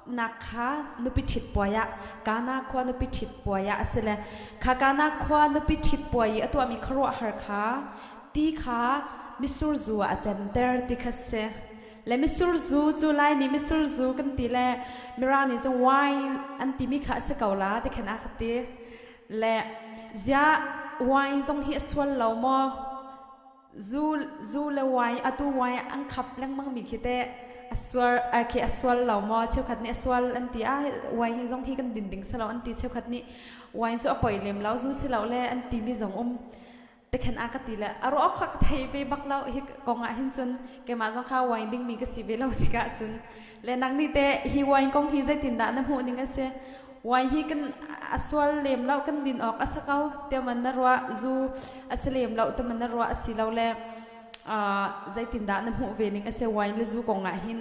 nak kha nupi ṭhit puai ah Kana khua nupi ṭhit puai ah a si le kha Kana khua nupi ṭhit puai i a tuahmi khuaruahhar kha ti kha mitsur zu ah a canter ti kha si. Le mitsur zu cu Lai nih mitsur zu kan ti le Mirang nih cun wine an timi kha a si ko la ti khan a ka ti. Le ziah wine zong hi a sual lo maw? Zu, zu le wine, atu wine an khap lengmang mi khi teh a sual, khi a sual lo maw? Cheukhat nih a sual an ti ah wine zong hi kan din ding si lo an ti. Cheukhat nih wine cu a poi lem lo, zu si lo le an ti mi zong um. Tekhen a ka ti le a ruah kha ka thei ve bak lo hi kong ah hin cun keimah zong kha wine ding mi ka si ve lo tikah cun le nang nih teh hi wine kong hi zeitindah na hmuh ning a si? Wine hi kan a sual lem lo kan din awk a si ko tiah na ruah zu a si lem lo tiah na ruah a si lo le zeitindah na hmuh ve ning a si wine le zu kong ah hin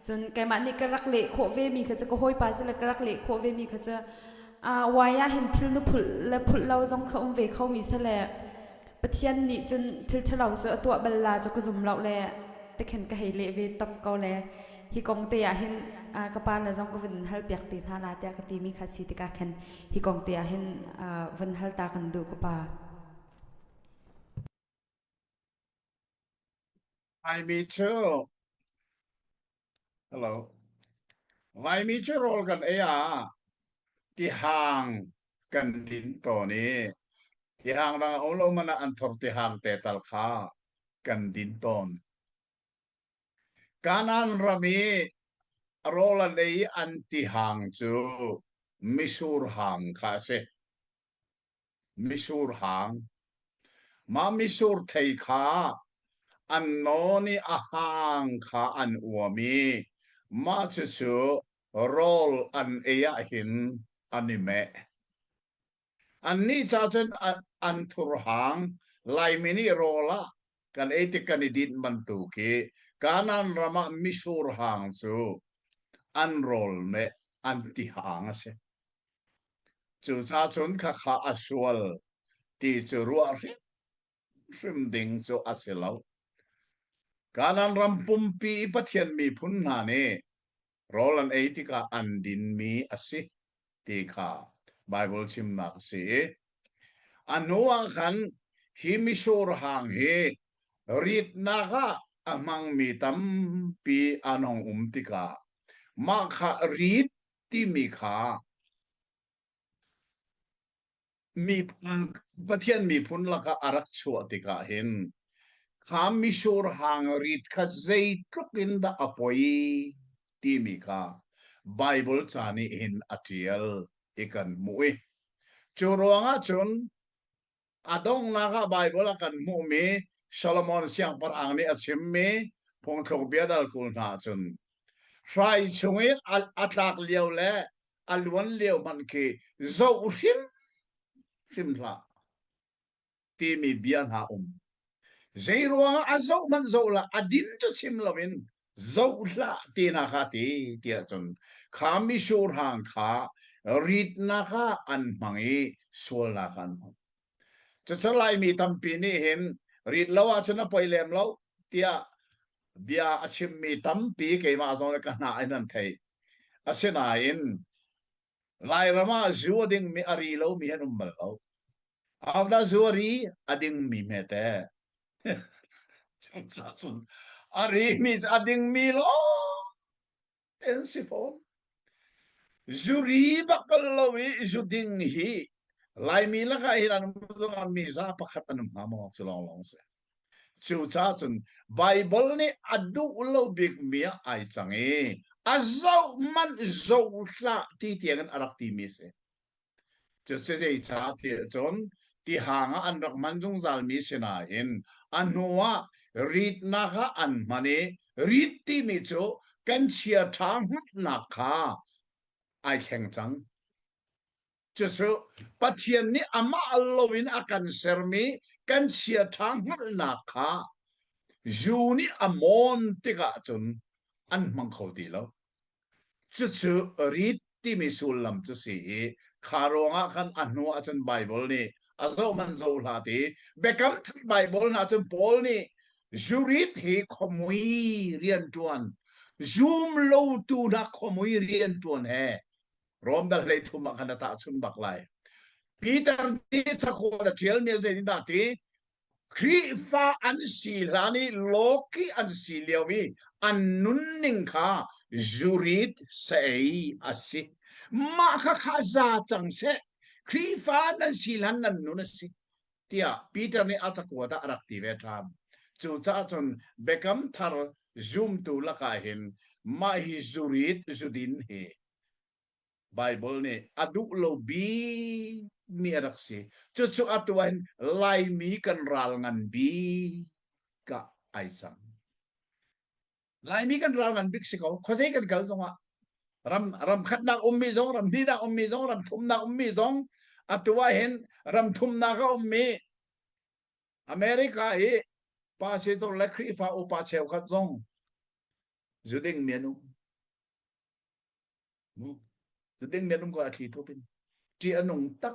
cun keimah nih ka rak leh khawh ve mi kha cu ka hawipa cu le ka rak leh khawh ve mi kha cu wine ah hin thil nu phulh le phulh lo zong kha um ve kho mi si le Pathian nih cun thil ṭhalo cu a tuah bal la cu ka zum lo le tikhin ka hei leh ve top ko le hi kong te ah hin ka pa le zong ka vun hal piak te hna la tiah ka timi kha si tikah khan hi kong te ah hin vun hal ta kan duh ka pa. Laimi cu hello Laimi cu rawl kan ei ah tihang kan din tawn i tihang dang a um lo man ah anthor tihang te tal kha kan din tawn. Kanaan ram i rawl an ei i an tihang cu mitsur hang kha a si. Mitsur hang. Mah mitsur thei kha an nawn i a hang kha an uam i mah cucu rawl an ei ahhin an i meh. Annih ca cun anthur hang Laimi nih rawl ah kan ei tik kan i dinh bantuk hi Kanaan ram ah mitsur hang cu an rawl meh an ti hang a si. Cucaah cun khakha a sual ti cu ruah hrimhrim ding cu a si lo. Kanaan ram pumpi i Pathian miphun hna nih rawl an ei tikah an dinmi a si ti kha Baibal chimnak a si i a hnuah khan hi mitsur hang hi ritnak ah a hmangmi tampi an hung um tikah mah kha rit timi kha mi Pathian miphun lakah a rak chuah tikah hin kha mitsur hang rit kha zeitluk in dah a poi timi kha Baibal ca nih hin a ṭial i kan hmuh i cu ruangah cun a donghnak ah Baibal a kan hmuhmi Solomon siangpahrang nih a chimmi phungthluk bia dal 20 hna cun hrai chung i a tlak lio le a luan lio hmanh khi zoh hrimhrim hlah timi bia hna um. Zeiruangah a zoh hmanh zoh hlah, a din cu chim loin zoh hlah ti na kha ti tiah cun kha mitsur hang kha ritnak ah an hmang i sualnak ah an hmang. Cucu Laimi tampi nih hin rit lo ahcun a poi lem lo tiah bia a chimmi tampi keimah zong le ka hna in an theih. Asinain Lairam ah zu a dingmi a ri lomi an um bal lo. Ahodah zu a ri a dingmi hmete. Cucaah cun a rimi cu a dingmi lawng an si fawn. Zuri bak kal lo i zu ding hi Laimi lakah hin an um zongah miza pakhat an um hnga maw cu lawnglawng si. Cucaah cun Baibal nih a duh lo bikmi ah ai cang i a zoh manh zoh hlah ti tiangin a rak timi a si. Cucu zeicah tiah cun tihang ah an rak hman zungzalmi si nain a hnuah ritnak ah an hman i rit timi cu kan chiaṭha hngalhnak kha ai thleng cang. Cucu Pathian nih amah loin a kan sermi kan chiaṭha hngalhnak kha zu nih a mawn tikah cun an hmang kho ti lo. Cucu rit timi sullam cu si i kha ruangah khan a hnu ah cun Baibal nih a zoh hmanh zoh hlah ti Biakam Thar Baibal hna cun Paul nih zurit hi khuamui rianṭuan. Zum lotu hna khuamui rian ṭuan he Rom dal 13 ah khan a tahchun bak lai. Peter nih cakuat a ṭialmi zeitindah ti? Khrihfa an si hlan i lawki an si lio i an nunning kha zurit saei a si. Mah kha kha za cang seh. Khrihfa nan si hlan nan nun a si tiah Peter nih a cakuat ah a rak ti ve ṭhan. Cucaah cun Biakam Thar zumtu lakah hin mah hi zurit zudin hi Baibal nih a duh lo bikmi a rak si. Cucu atu ah hin Laimi kan ral ngan bik ah ai cang. Laimi kan ral ngan bik si ko. Khuazei kan kal zongah ram ram khatnak ummi zong, ram hnihnak ummi zong, ram thumnak ummi zong atu ah hin ram thumnak a ummi America i pastor le Khrihfa upa cheukhat zong zuding mi an um. Zuding men um ko a thli thup in. Ṭih a nung tak.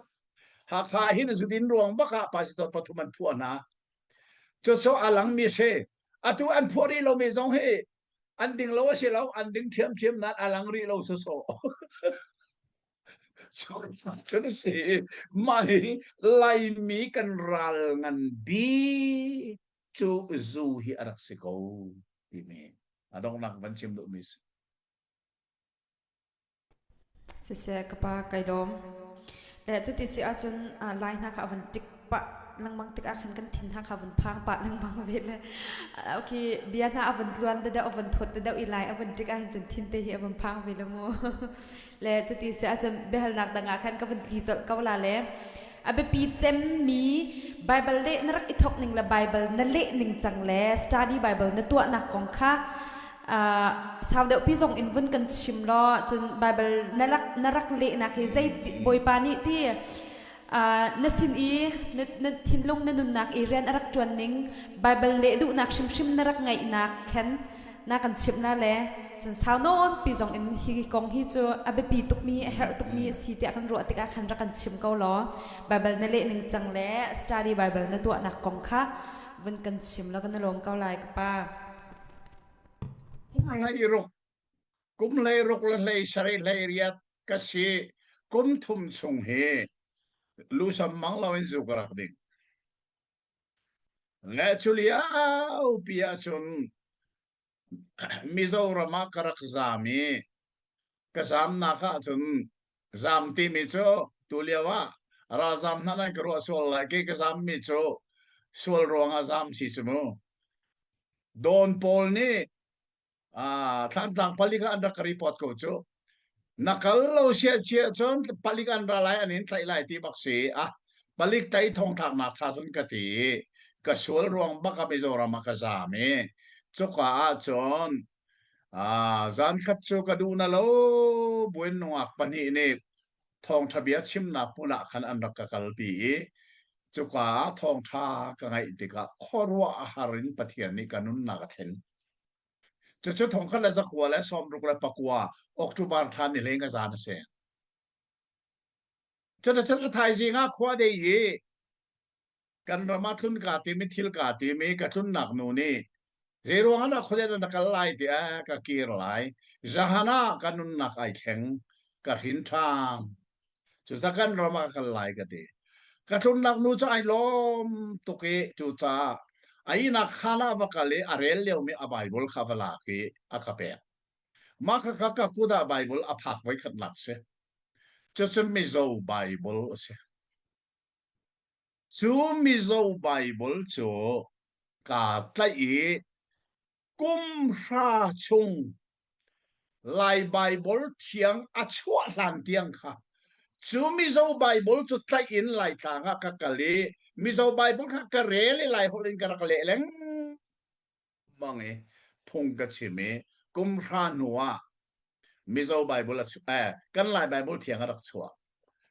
Hakha hin zudin ruang bak ah pastor pathum an phuah hna. Cucu a lang mi si. Atu an phuah rih lomi zong hi an ding lo a si lo, an ding ṭhiamṭhiam nain a lang rih lo sawsawh. Cun a si. Mah hi Laimi kan ral ngan bik cu zu hi a rak si ko timi a donghnak van chim duhmi si. Siseh ka pa kai lawm. Le cuti si ahcun lai hna kha a van tik pah lengmang tikah khan kan thin hna kha van phang pah lengmang ve le okay bia hna a van tluan deuh a van thawt deuh i lai a van tik ahhin cun thin te hi a van phang ve lo mu. Le cuti si ahcun biahalnak dang ah khan ka van tli colh ko la le a biapi cemmi Bible leh na rak i thawk ning le Bible na leh ning cang le study Bible na tuahnak kong kha sau deuh pi zong in vun kan chim law cun Bible na rak na rak lehnak hi zei Bawipa nih ti na sin i na thinlung na nunnak i rian a rak ṭuan ning Bible leh duhnak hrimhrim na rak ngaihnak khan na kan chimh na le cun sau nawn pi zong in hi kong hi cu a biapi tukmi a herh tukmi a si tiah kan ruah tikah khan rak kan chim ko law Bible na leh ning cang le study Bible na tuahnak kong kha vun kan chim law kan i lawm ko lai ka pa. Kum kum hlei ruk le hlei sarih hlei riat ka si kum thum chung hi lusam mang loin zu ka rak ding. Le cu lio pi ahcun Mizoram ah ka rak zaam i ka zaamnak ahcun zaam timi cu tulio ah ralzaam hna nan ka ruah sual lai kei ka zaammi cu sual ruangah zaam si cu mu. Dawn pawl nih Thlantlang palik ah an rak ka report ko cu. Na kal lo sia chia cun palik an ra lai an in tlaih lai ti bak si. Ah palik tlaih thong thlaknak tha cun ka ti. Ka sual ruang bak ah Mizoram ah ka zaam i cuka ah cun zan khat cu ka duh na lo buin nungak pahnih nih thawngtha bia chimnak hmun ah khan an rak ka kalpi i cuka ah thawngtha ka ngaih tikah khuaruah a har in Pathian nih ka nunnak a thlen. Cucu 1969 October thla ni hlei nga zan a si. Cuticun ka thaizing ah khua dei i kan ram ah tlun kaa tim i thil kaa tim i ka tlunnak nu nih zeiruang ah dah khuadei na kal lai tiah ka kir lai. Zahan ah ka nunnak ai thleng ka hrin ṭhan. Cucaah kan ram ah ka kal lai ka ti. Ka tlunnak nu cu ai lawm tuk i cucaah a ihnak khaan ah va kal i a rel liomi a Baibal kha va lak i a ka pek. Mah khakha ka kut ah Baibal a phak voikhatnak si. Cucu Mizo Baibal a si. Cu Mizo Baibal cu kaa tlaih i kum hra chung Lai Baibal thiang a chuah hlan tiang kha cu Mizo Baibal cu tlaih in Laitlang ah ka kal i Mizo Baibal kha ka rel i Laiholh in ka rak leh lengmang i phung ka chim i kum hra hnu ah Mizo Bible a eh, kan Lai Bible thiang a rak chuah.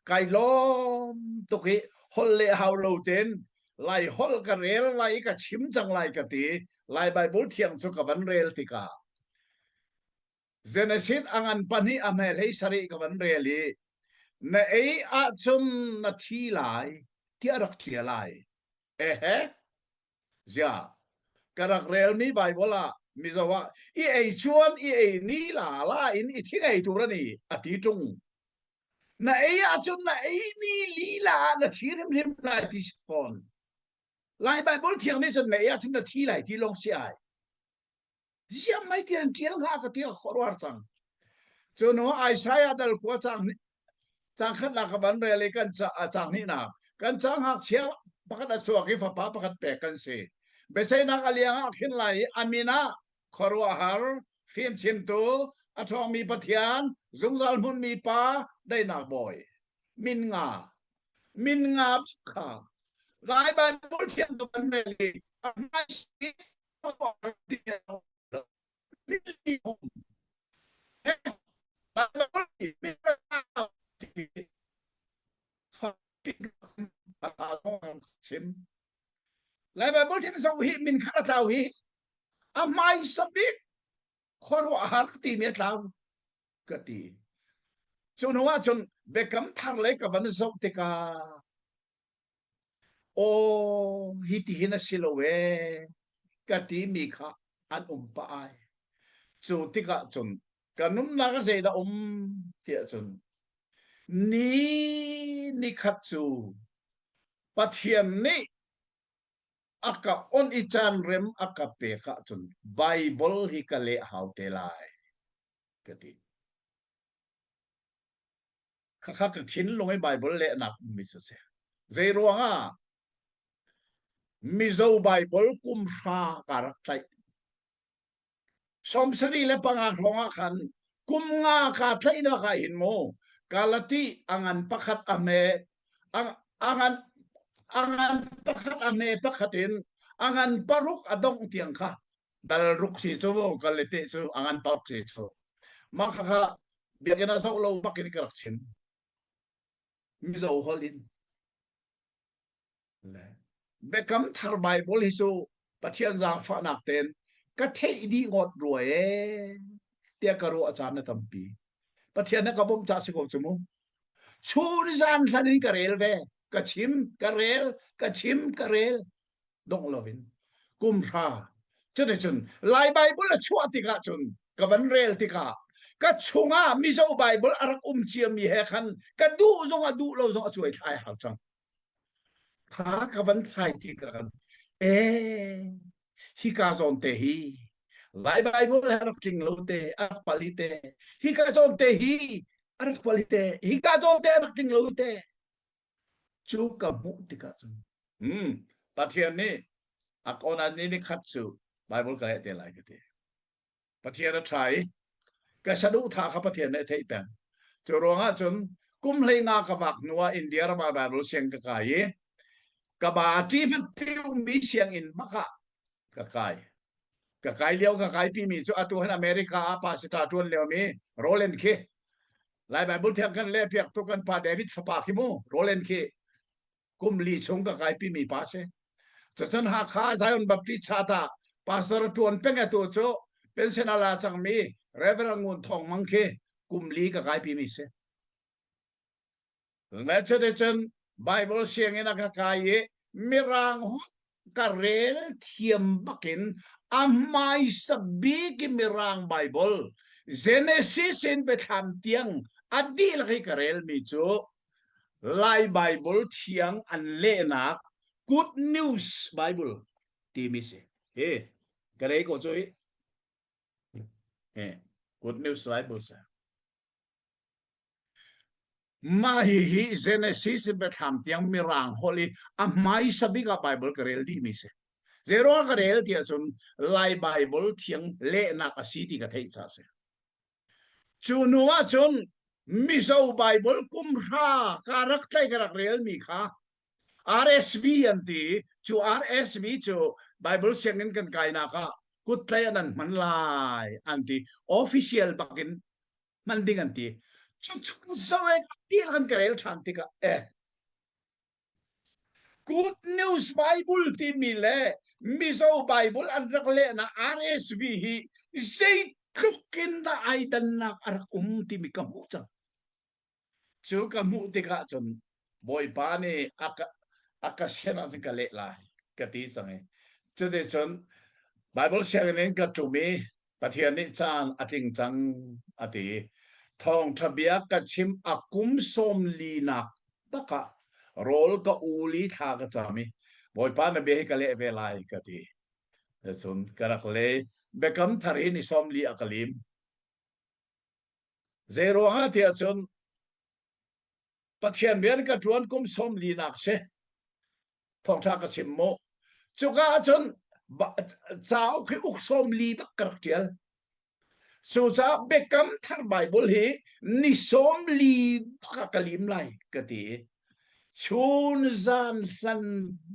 Kai lawm tuk i holh le hau lo tein Lai holh ka rel lai i ka chim cang lai ka ti. Lai Bible thiang cu ka van rel tikah Genesis a ngan pahnih a hme hlei sarih ka van rel i na ei ahcun na thi lai tiah rak ṭial lai. Ehe, zia ka rak relmi Bible ah. Mizo ah i ei chuan i ei ni la la in i thi ngei tur ani a ti tung. Na ei ahcun na ei ni lila ah na thi hrimhrim lai ti si fawn. Lai Bible thiang nih cun na ei ahcun na thi lai ti lawng si ai. Ziang mai ti an ṭial hnga ka ti ka khuaruahar cang. Cu hnu Isaiah dal khua cang cang khatnak ka van rel i kan cang hnihnak kan ca ngakchia pakhat a chuak i fapa pakhat pek kan si. Biaceihnak a liang ah khin lai i a min ah khuaruahhar, fimchimtu, a ṭhawngmi Pathian, zungzal hmunmi Pa, daihnak bawi. Min nga. Min nga kha Lai Bible thiam tu kan rel i a hmai Lai Bible thiam zong hi min khat a tlau hi a hmaisa bik khuaruahhar timi a tlau ka ti. Cu hnu ah cun biakam thar lei ka van zoh tikah Aw, hitihin a si lo ee, ka timi kha an um pah ai. Cu tikah cun ka nunnak ah zeidah um tiah cun ni nikhat cu Pathian nih a ka on i caan rem a ka pek ahcun Baibal hi ka leh hau te lai ka ti. Khakha ka thinlung i Baibal lehnak ummi cu a si. Zei ruangah Mizo Baibal kum hra ka rak tlaih. 75 hrawng ah khan kum nga ka tlaihnak ah hin mu Galati a ngan pakhat a hme a ngan a ngan pakhat a hme pakhat in a ngan paruk a dongh tiang kha dal ruk si cu Galati cu a ngan paruk si cu mah khakha biakinn ah zoh lo bak in ka rak chim Mizo holh in le Biakam thar Bible hi cu Pathian zaangfahnak tein ka theih dih ngawt rua ee tiah ka ruah caan a tampi Pathian na ka bawmh ca si ko cu mu chun zan hlan in ka rel ve ka chim ka rel ka chim ka rel dongh loin kum hra cuticun Lai Bible a chuah tikah cun ka van rel tikah ka chungah Mizo Bible a rak um ciami he khan ka duh zong a duh lo zong a cuai thlai hau cang kha ka van thlai tikah khan ee hika zawn te hi Lai Bible he rak tling lo te a rak pali te hika zawn te hi a rak pali te hika zawn te a rak tling lo te Cu ka hmuh tikah cun hmm, Pathian nih a konan ni ni khat cu Bible ka leh te lai ka ti. Pathian a ṭha i ka saduhthah kha Pathian nih a theih peng. Cu ruangah cun kum hlei nga ka vak hnu ah India ram ah Bible siang ka kai i ka ba ṭi hmanh piumi sianginn bak ah ka kai. Ka kai lio ka kai pimi cu atu han America ah pastor ṭuan liomi Roland khi Lai Bible thiang kan leh piak tu kan pa David fapa khi mu Roland khi kum li chung ka kai pimi pa si. Cucun Hakha Zion Baptist Church ah pastor ṭuan peng atu cu pension a la cangmi Reverend Ngun Thawng Mang khi kum li ka kai pimi si. Le cuticun Bible sianginn a ka kai i Mirang holh ka rel thiam bakin a hmaisa bik i Mirang Bible Genesis in Biathlam tiang a dihlak i ka relmi cu Lai Bible thiang an lehnak Good News Bible timi si. Hi, ka rei ko cu hi. Good News Bible si. Mah hihi Genesis in Biathlam tiang Mirang holh i a hmaisa bik ah Baibal ka rel dihmi si. Zeiruang ka rel ti ahcun Lai Baibal thiang lehnak a si ti ka theih caah a si. Cu hnu ahcun Mizo Baibal kum hra ka rak tlai ka rak relmi kha RSV an ti. Cu RSV cu Baibal sianginn kan kainak ah kuttlai an an hman lai an ti. Official bakin hman ding an ti cucu zoe ti kan ka rel ṭhan tikah eh Good News Bible timi le Mizo Bible an rak lehnak RSV hi zeitluk in dah ai dannak a rak um timi ka hmuh cang. Cu ka hmuh tikah cun Bawipa nih a ka a ka sian ahcun ka leh lai ka ti cang i cuticun. Bible sianginn in ka ṭum i Pathian nih caan a tling cang a ti. Thawngṭha bia ka chim a kum sawm linak bak ah rawl ka ul i thla ka cam i Bawipa na bia hi ka leh ve lai ka ti. Cun ka rak le Biakam Thar hi ni 40 a ka lim. Zei ruangah tiah cun Pathian rian ka ṭuan kum sawm linak si. Thawngṭha ka chim mu. Cuka ahcun cauk hi uk sawm li bak ka rak ṭial. Cucaah Biakam Thar Baibal hi ni sawm li bak ah ka lim lai ka ti. Chun zan hlan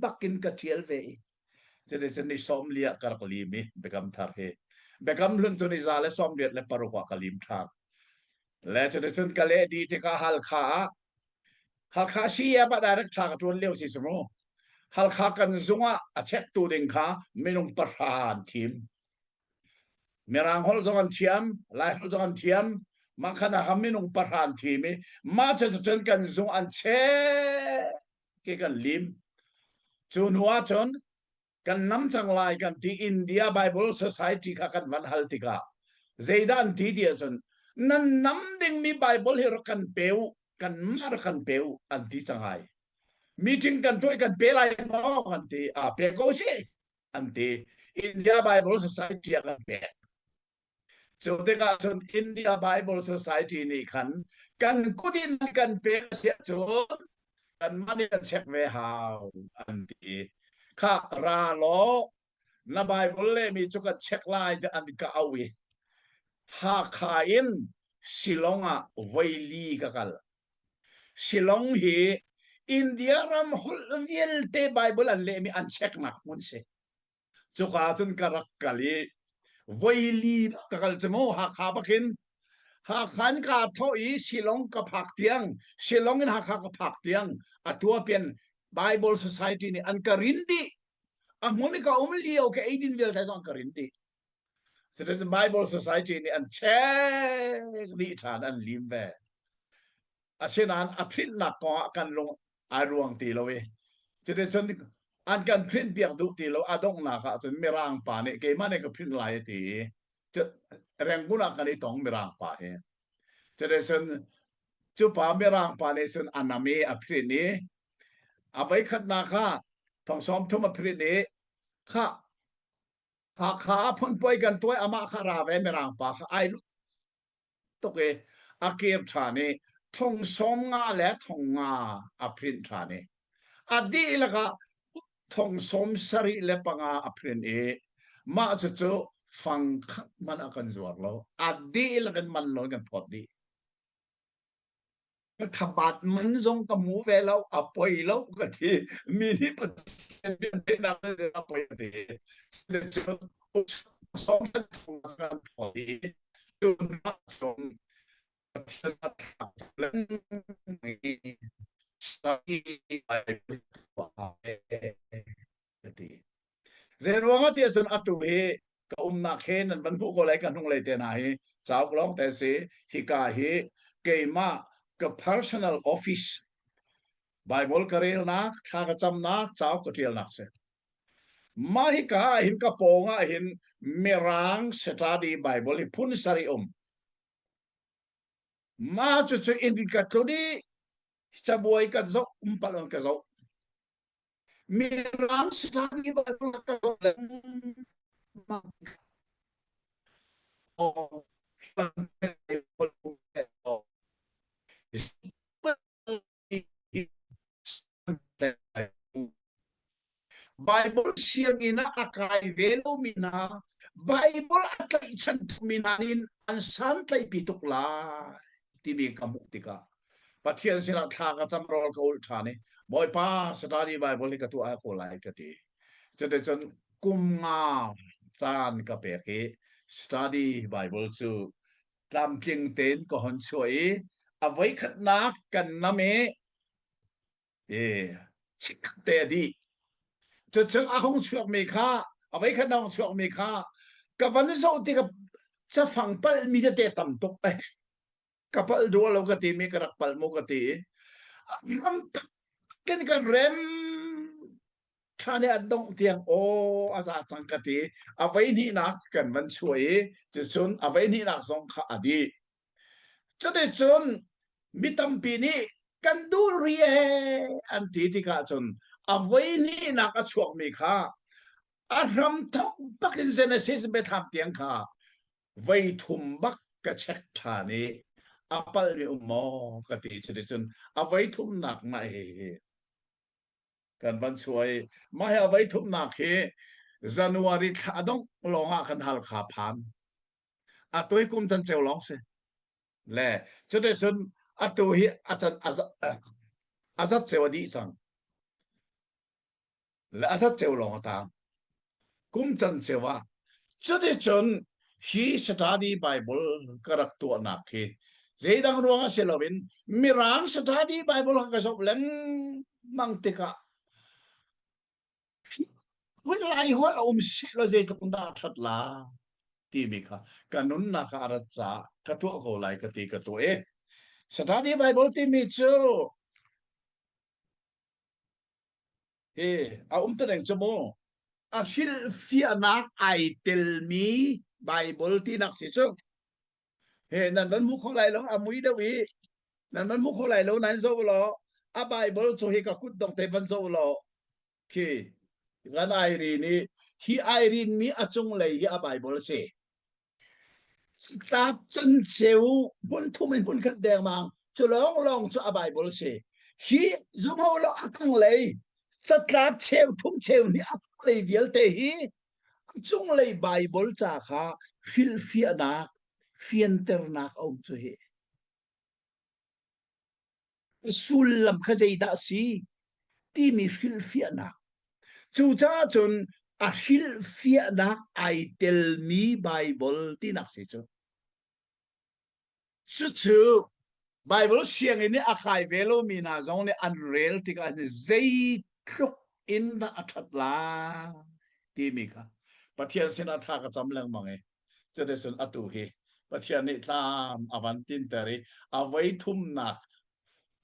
bakin ka ṭial ve i cuticun ni sawm li ah ka rak lim i Biakam Thar hi. Biakam Hlun cu ni 186 ah ka lim ṭhan. Le cuticun ka leh dih tikah Halkha ah Halkha CM ah direct ṭha ka ṭuan lio si cu mu. Halkha kan zung ah a chektu ding kha minung pahra an thim. Mirang holh zong an thiam, Lai holh zong an thiam. Mah khan ah khan minung pahra an thim i mah cu cun kan zung an chek i kan lim. Cu hnu ah cun kan nam cang lai kan ti India Bible Society kha kan van hal tikah zeidah an ti ti ahcun nan nam dingmi Bible hi rak kan pe u kan mah rak kan pe u an ti cang ai meeting kan tuah kan pe lai maw kan ti a pe ko si an ti India Bible Society ah kan pek Cu tikah cun India Bible Society nih khan kan kut in kan pek a si ahcun kanmah nih kan check ve hau an ti. Khah ra law na Bible lehmi cu kan check lai tiah an ka auh i Hakha in Shillong ah voili ka kal. Shillong hi India ram holh vialte Bible an lehmi an checknak hmun si. Cuka cun ka rak kal i voili ka kal cu mu Hakha bakin Hakha in kaa thawh i Shillong ka phak tiang Shillong in Hakha ka phak tiang a tuapian Bible Society nih an ka rin dih a hmun i ka um lio ka eidin vialte zong an ka rin dih Citizen Bible Society nih an check dih ṭhan an lim ve Asinain a printnak kong ah kan lung ai ruang ti lo i cuticun an kan print piak duh ti lo a donghnak ah cun mirang pa nih keimah nih ka print lai a ti i Rangoon ah kan i tong mirang pa hi cuticun cu pa mirang pa nih cun a nam i a print i a voikhatnak ah thong sawm thum a print i kha Hakha ah phunpuai kan tuai amah kha ra ve mirang pa kha ai tuk i a kir ṭhan i thong sawm nga le thong nga a print ṭhan i a dihlak ah thong sawm sarih le panga a print i mah cucu fang khat man a kan zuar lo a dihlak in man lo in kan phawt dih ka thabat man zong ka mu ve lo a poi lo ka ti mi nih Pathian biaknak a poi ka ti cun sawm thong kan phawt i Zeiruangah tiah cun atu hi ka umnak he nan van hmuh ko lai ka hnunglei te hna hi cauk lawng te si hika hi keimah ka personal office Bible ka relnak thla ka camnak cauk ka ṭialnak si Mah hika ah hin ka pawng ah hin Mirang Saturday Bible hi phun sarih um. Mah cucu inn ka tlun i cabuai kan zoh umpal on ka zoh. Mirang Saturday Bible ka zoh lengmang. Bible sianginn ah a kai ve lomi hna Bible a tlaihchan tukmi hna nih an santlaihpi tuk lai timi ka hmuh tikah Pathian sinah thla ka cam rawl ka ulh ṭhan i Bawipa study Bible hi ka tuah ko lai ka ti. Cuticun kum nga caan ka pek i study Bible cu tlamtling tein ka hon chuah i a voikhatnak kan nam i e chikkhat te a dih cucun a hung chuakmi kha a voikhat na hung chuakmi kha ka van zoh tikah cafang palhmi tete tam tuk eh ka palh duh lo ka timi ka rak palh mu ka ti ram kan kan rem. Ṭha nih a dongh tiang aw a za cang ka ti. A voi hnihnak kan van chuah i cucun a voi hnihnak zong kha a dih. Cuticun mi tampi nih kan duh rih ee an ti tikah cun a voi hnihnak a chuakmi kha a hramthok bakin Genesis biathlam tiang kha voi thum bak ka check ṭhan i a palmi um maw ka ti. Cuticun a voi thumnak mah hihi kan van chuah i mah hi a voi thumnak hi January thla dongh lawng ah kan Halkha phan. Atu hi kum canceu lawng si. Le cuticun atu hi a can a zat ceu a dih cang. Le a zat ceu lawng a tang. Kum canceu ah cuticun hi study Bible ka rak tuahnak hi zeidang ruang ah si loin Mirang study Bible ka zoh lengmang tikah Lai holh a um seh law zeitluk in dah a ṭhat la timi kha ka nunnak ah a rat caah ka tuah ko lai ka ti ka tuah i Study Bible timi cu hi a um te deng cu mu a hrilhfiahnak ai telmi Bible tinak si cu he nan van hmu kho lai lo a mui deuh i nan van hmu kho lai lo nain zoh law a Bible cu hi ka kut dong te van zoh law khi kan Irene i hi Irene mi a cunglei hi a Bible a si tlap canceu hmun thum in hmun khat dengmang cu lawng lawng cu a Bible si hi zum ho lo a tanglei catlap cheu thum cheu nih a tanglei vialte hi a cunglei Bible ca kha hrilhfiahnak fianternak a um cu hi sullam kha zeidah a si timi hrilhfiahnak. Cucaah cun a hrilhfiahnak ai telmi Baibal tinak si cu. Cucu Baibal sianginn i a kai ve lomi hna zong nih an rel tikah zeitluk in dah a ṭhat lai timi kha Pathian sinah thla ka cam lengmang i Cuticun atu hi Pathian nih tlam a van tinter i a voi thumnak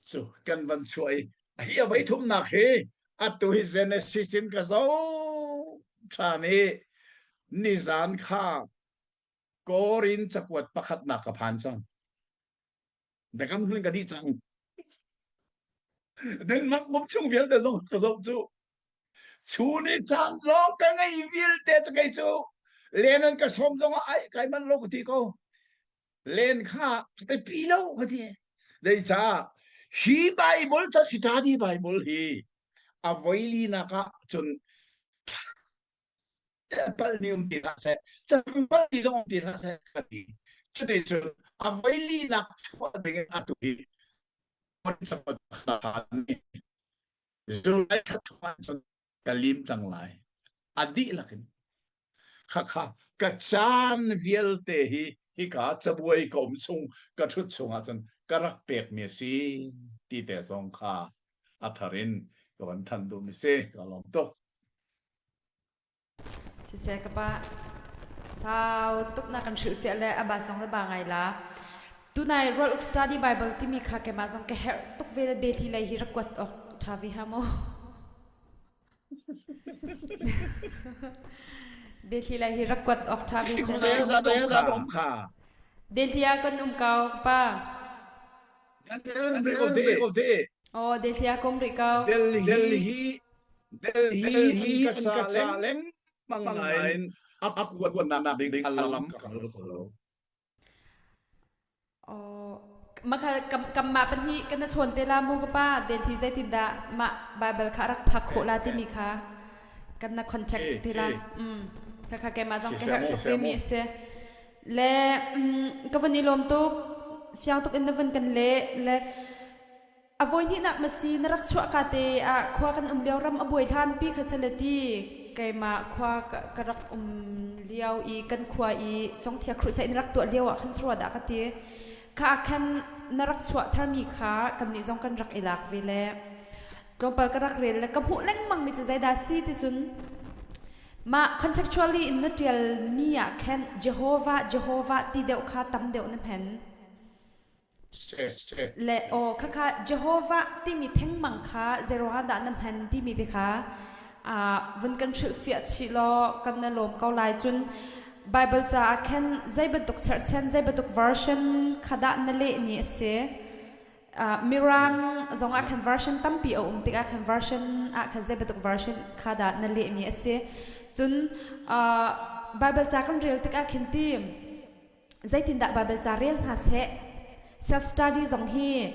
cu kan van chuah i hi a voi thumnak hi atu hi Genesis in ka zoh ṭhan i nizan kha Korin cakuat pakhatnak ka phan cang. Biakam hlun ka dih cang. Denmark mum chung vialte zong ka zoh cu. Chun i caan lawng ka ngei vialte cu kei cu len an ka sawm zong ah ai kai man lo ka ti ko. Len kha ka pi lo ka ti. Zeicah hi Bible ca study Bible hi a voili nak ah cun palmi um ti hlah seh cang palmi zong um ti hlah seh ka ti cuti cun a voili nak chuah ding in atu hi July thla cun ka lim cang lai a dihlak in khakha ka caan vialte hi hika cabuai ka um chung ka ṭhut chung ah cun ka rak pekmi a si ti te zong kha a thar in ka van thanh duhmi si ka lawm tuk Siseh ka pa sau tuk na kan hrilhfiah le a ba zong le ba ngai la. Tunai Rual Uk Study Bible timi kha keimah zong ka herh tuk ve le Delhi lei hi rak kuat awk ṭha ve ha maw? Delhi lei hi rak kuat awk ṭha ve seh. Delhi ah kan um ko pa. Oh, Delhi ah kum rih ko. Delhi Delhi an ka ca lengmang nain a kuatnak ding a lam ka hngal kho lo. Oh, makha kam kamah pahnih kan na chawn te la mu ka pa Delhi zeitindah mah Bible kha rak phak khawh la timi kha kan na contact te la. Mm. Kha kha keimah zong ka herh tuk ve mi a si. Le ka van i lawm tuk. Fiang tuk in na vun kan leh. Le a voi hnihnak ma si na rak chuah ka te ah khua kan um lio ram a buai hlan pi kha sale ti keimah khua ka rak um lio i kan khua i congthia crusade na rak tuah lio ah khan sarua dah ka ti kha ah khan na rak chuah tharmi kha kannih zong kan rak i lak ve le tlawmpal ka rak rel le ka hmuh lengmang mi cu zeidah si ti cun Mah contextually in na ṭialmi ah khan Jehovah, Jehovah ti deuh kha tam deuh na hman. Le aw khakha Jehovah timi thengmang kha zeiruangah dah na hman timi te kha. Vun kan hrilhfiah chih law kan na lawm ko lai. Cun Bible caah khin zei bantuk cherhchan, zei bantuk version kha dah na lehmi a si? Mirang zong ah khan version tampi a um tikah khan version ah khan zei bantuk version kha dah na lehmi a si? Cun Bible ca kan rel tikah khin ti zeitindah Bible ca rel hna seh self study zong hi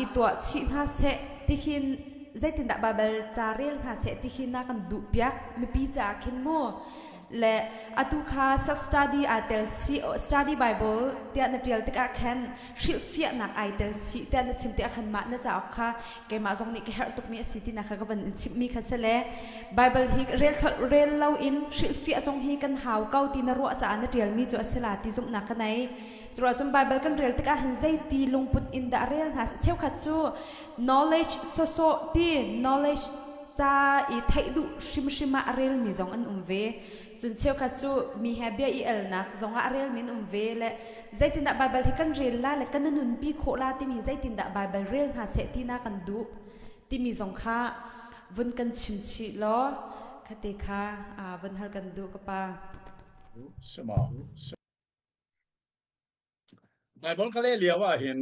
i tuah chih hna seh ti khin zeitindah Bible ca rel hna seh ti khi na kan duh piak mipi caah khin mu le atu kha self study aa tel chih study Bible tiah na tial tikah khan hrilhfiahnak ai tel chih tiah na chim tikah khan mah na cauk kha keimah zong nih ka herh tukmi a si ti kha ka van in chimhmi kha si le Bible hi rel rel lo in hrilhfiah zong hi kan hau ko ti na ruah caah na ṭialmi cu a si la ti zumhnak ka nei. Curuah cun Bible kan rel tikah hin zeiti lungput in dah rel hna cheukhat cu knowledge sawsawh ti knowledge ca i theih duh hrimhrim ah a relmi zong an um ve. Cun cheukhat cu mi he bia i elnak zong ah a relmi an um ve le zeitindah Bible hi kan rel la le kan nunpi khawh la timi zeitindah Bible rel hna seh ti na kan duh. Timi zong kha vun kan chim chih law khate kha vun hal kan duh ka pa. Sama. Bible ka leh lio ah hin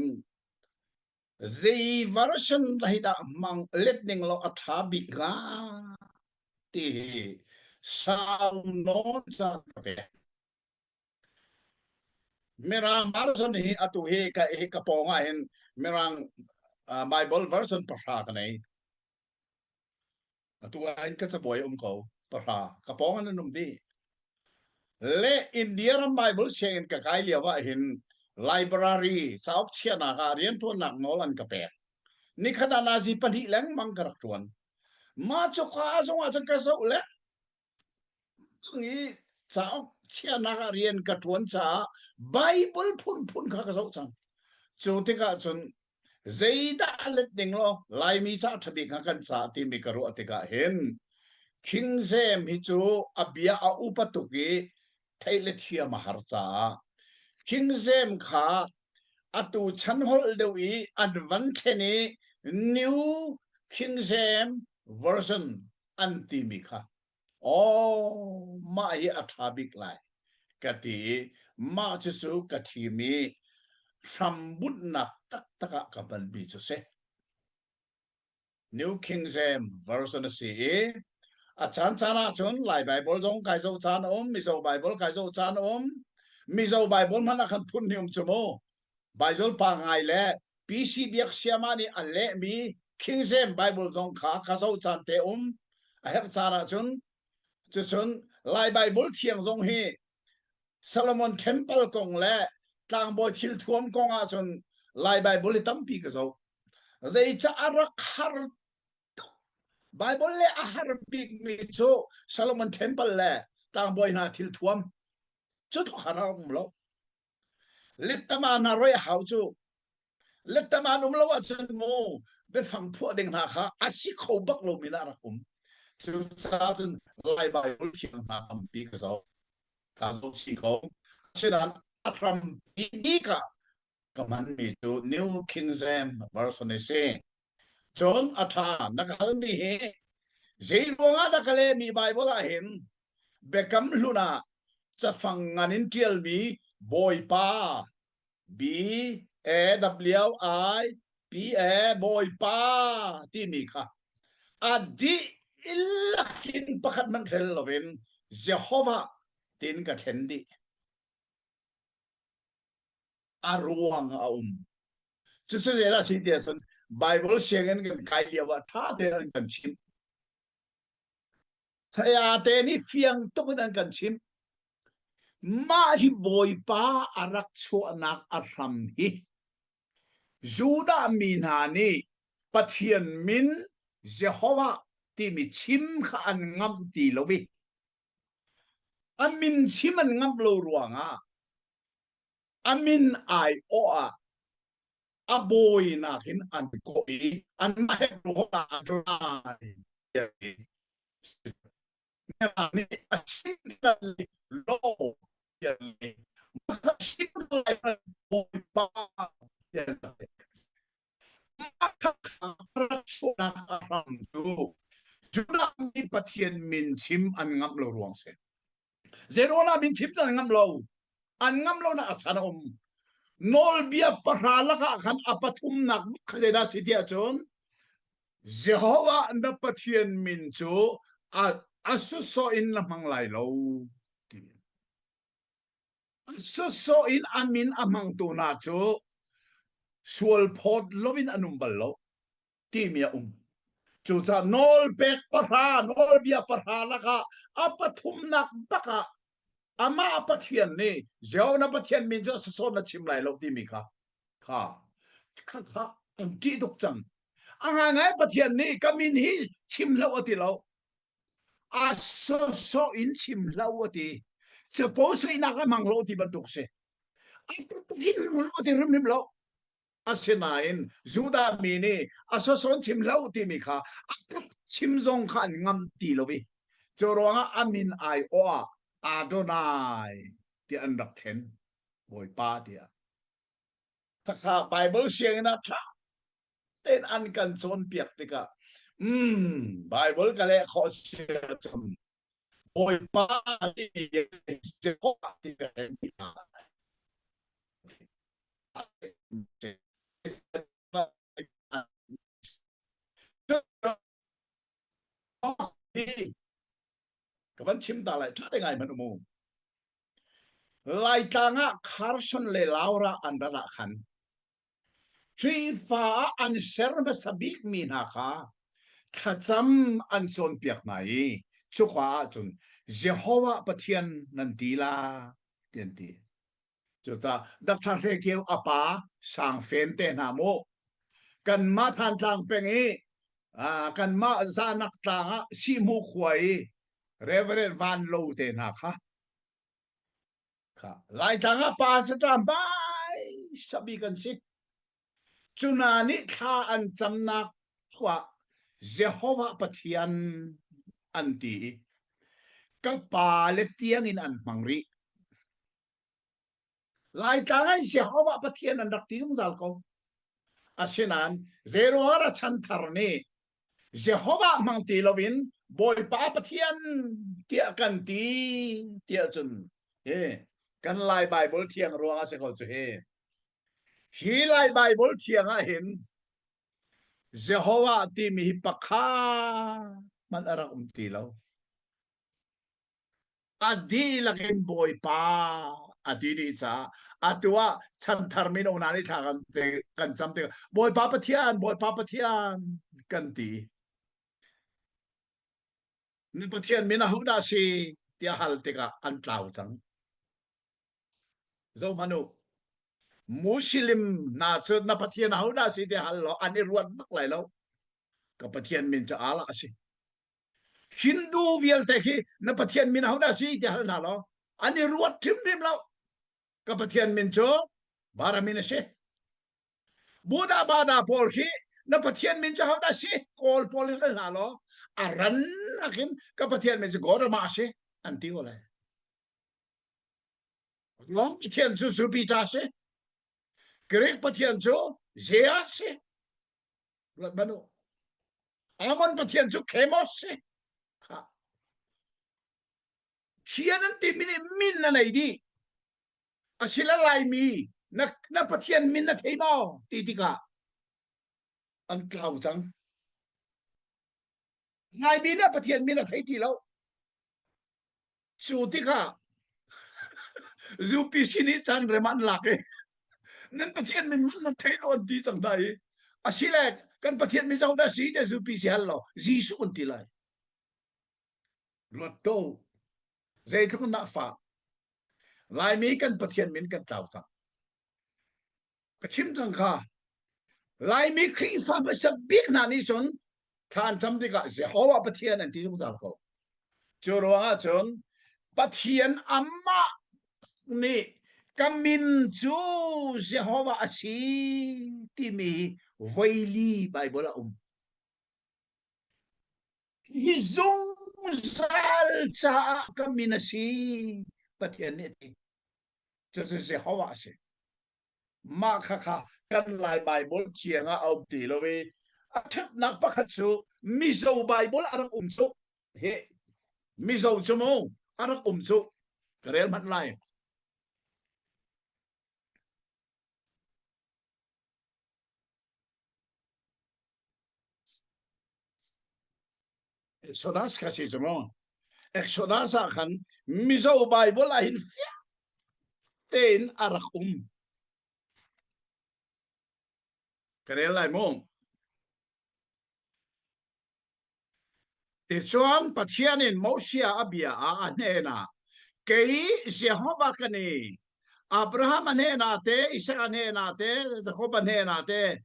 zei version hi dah mang let ning lo a tha bik hnga ti hi sau nawn caan ka pek. Mirang version hi atu hi ka hi ka pawng ah hin Mirang uh, Bible version pahra ka nei. Atu ah hin ka cabuai um ko pahra ka pawng an um dih. Le India ram Bible sianginn ka kai lio ah hin library cauk chiahnak ah rianṭuannak nawl an ka pek. Nikhat ah nazi pahnih lengmang ka rak ṭuan. Mah cuka zong ah cun ka zoh le i cauk chiahnak ah rian ka ṭuan caah Bible phunphun kha ka zoh cang. Cu tikah cun zeidah a let ning law Laimi ca ṭha bik hnga kan ca timi ka ruah tikah hin King James hi cu a bia a upa tuk i theih le thiam a har caah King James kha atu chan holh deuh i an van thlen i New King James Version an timi kha aw mah hi a ṭha bik lai ka ti i mah cucu ka thim i hrambunhnak taktak ah ka hmanmi cu si. New King James Version a si i a caan caan ahcun Lai Bible zong kai zoh caan a um, Mizo Bible kai zoh caan a um. Mizo Bible hmanh ah khan phun hnih um cu mu. Bible pa ngai le PC Biak Siama nih a lehmi King James Bible zong kha ka zoh caan te um. A herh caan ahcun cucun Lai Bible thiang zong hi Solomon Temple kong le tlangbawi thilthuam kong ahcun Lai Bible hi tampi ka zoh. Zeicah a rak har tuk. Bible le a har bikmi cu Solomon Temple le tlangbawi hna thilthuam. Cu tluk har a um lo. Lettama hna roi a hau cu. Lettama an um lo ahcun mu biafang phuah ding hna kha a si kho bak lomi lah rak um. Cucaah cun Lai Bible thiang hna tampi ka zoh. Ka zoh chih ko. Asinain a hrampi bik ah ka hmanmi cu New King James Version a si. Cun a ṭha na ka halmi hi zei ruangah dah ka lehmi Bible ah hin Biakam Hlun ah cafang ngan in ṭialmi Bawipa B A W I P A Bawipa timi kha a dihlak in pakhat hmanh hrel loin Jehovah tiin ka thlen dih. A ruang a um. Cucu zeidah a si ti ahcun Bible sianginn kan kai lio ah ṭha tein an kan chimh. Saya te nih fiang tuk in an kan chimh. Mah hi Bawipa a rak chuahnak a hram hi Judah mi hna nih Pathian min Jehovah timi chim kha an ngamh ti lo i a min chim an ngamh lo ruangah a min aiawh ah a bawinak in an kawh i anmah he Judah mi. Pathian min chim an ngamh lo ruang si. Zeiruangah min chim cu an ngamh lo? An ngamh lonak a chan a um. Nawlbia pahra lakah khan a pathumnak kha zeidah si tiah cun Jehovah na Pathian min cu a, a sawsawh in na hmang lai lo timi. A sawsawh in a min a hmangtu hna cu sual phawt loin an um bal lo. timi a um. Cucaah nawlpek pahra, nawlbia pahra lakah a pathumnak bak ah amah Pathian nih Jehovah na Pathian min cu a sasawn na chim lai lo timi kha kha kha kha an ṭih tuk cang. A ngaingai Pathian nih ka min hi chim lo a ti lo. A sawsawh in chim lo a ti. Capo saihnak a hmang lo ti bantuk si. A hin lo a ti hrimhrim lo. Asinain Judah mi nih a sasawn chim hlah u timi kha a chim zong kha an ngam ti lo i cu ruangah a min aiawh ah Adonai tiah an rak thlen Bawipa tiah. Khakha Bible sianginn ah ṭha tein an kan cawnpiak tikah mm, Bible ka leh khawh si ahcun Bawipa timi Jehovah ti ka rem ti Ka van chim ta lai ṭha te ngai hmanh um u. Laitlang ah Carson le Laura an rat ah khan Khrihfa ah an ser hmasa bikmi hna kha thlacam an cawnpiak hna i cuka ahcun Jehovah Pathian nan ti la ti an ti. Cucaah Dr. Hre Kio a pa Sangfen te hna mu kanmah Thantlang peng i kanmah Zanak tlang ah Sihmu khua i Reverend Van Lo te hna kha Kha Laitlang ah pastor bai sabi kan si. Cuna nih thla an camnak thuah Jehovah Pathian an ti i ka pa le tiang in an hmang rih. Laitlang ah Jehovah Pathian an rak ti zungzal ko. Asinain zeiruangah dah chanthar nih Jehovah hmang ti loin Bawipa Pathian tiah kan ti tiah cun hi kan Lai Bible thiang ruang ah si ko cu hi. Hi Lai Bible thiang ah hin Jehovah timi hi pakhat hmanh a rak um ti lo. A dihlak in Bawipa a ti dih caah atu ah chanthar mino hna nih thla kan te kan cam tikah Bawipa Pathian Bawipa Pathian kan ti. Na Pathian min ahodah si tiah hal tikah an tlau cang. Zohhmanh u. Muslim hna cu na Pathian ahodah si tiah hal law an i ruat bak lai lo. Ka Pathian min cu Allah a si. Hindu vialte khi na Pathian min ahodah si ti hal hna law an i ruat hrimhrim lo. Ka Pathian min cu Baramin a si. Buddha Bada pawl khi na Pathian min cu ahodah si? Kawl pawl hi hal hna law a rannak in ka Pathian min cu Gautama a si an ti ko lai. Rom Pathian cu Jupiter a si. Greek Pathian cu Zeus si. Ruat hmanh u. Amon Pathian cu Khemos si. Kha. Thian an timi nih min na nei dih. Asila Laimi na, na Pathian min na thei maw ti tikah an tlau cang. Laimi na Pathian min a thei ti lo. Cu tikah UPC nih caan rem an lak i nan Pathian min nan thei lo an ti cang hna i asile kan Pathian min zoh dah si te UPC hal lo Jesuh an ti lai. Ruat to zeitluk in dah fa Laimi kan Pathian min kan tlau cang. Ka chim cang kha. Laimi Khrihfa hmasa bik hna nih cun thla an cam tikah Jehovah Pathian an ti zungzal ko. Cu ruangah cun Pathian amah nih ka min cu Jehovah a si timi voili Bible a um. Hi zungzal caah ka min a si Pathian nih a ti. Cucu Jehovah a si. Mah khakha kan Lai Baibal thiang ah a um ti lo i a ṭhatnak pakhat cu Mizo Baibal a rak um cu. Hi Mizo cu mu a rak um cu ka rel hmanh lai. Exodus kha si cu mu. Exodus ah khan Mizo Bible ah hin fiang tein a rak um. Ka rel lai mu. Tichuan Pathian in Moses a bia ah a hnenah, Kei Jehovah ka ni, Abraham a hnenah te, Isak a hnenah te, Jakob a hnenah te,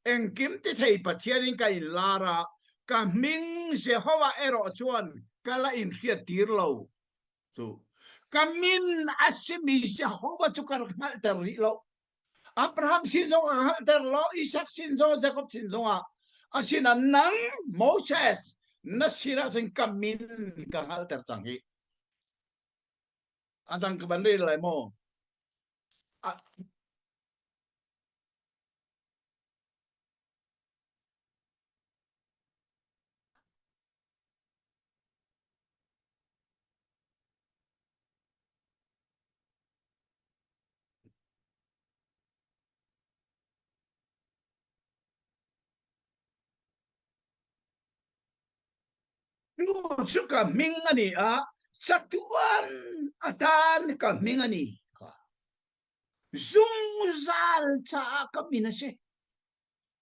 engkim ti thei Pathian in ka in lar ah, ka hming Jehovah erawh chuan ka la in hriattir lo. Cu ka min a simi Jehovah cu ka rak hngalhter rih lo. Abraham sin zong ah hngalhter law Isak sin zong Jacob sin zong ah asinain nang Moses na sinah cun ka min ka hngalhter cang hi. A dang ka van rel lai maw? Nu cu ka hming a ni a, chatuan atan ka hming a ni. Zungzal caah ka min a si.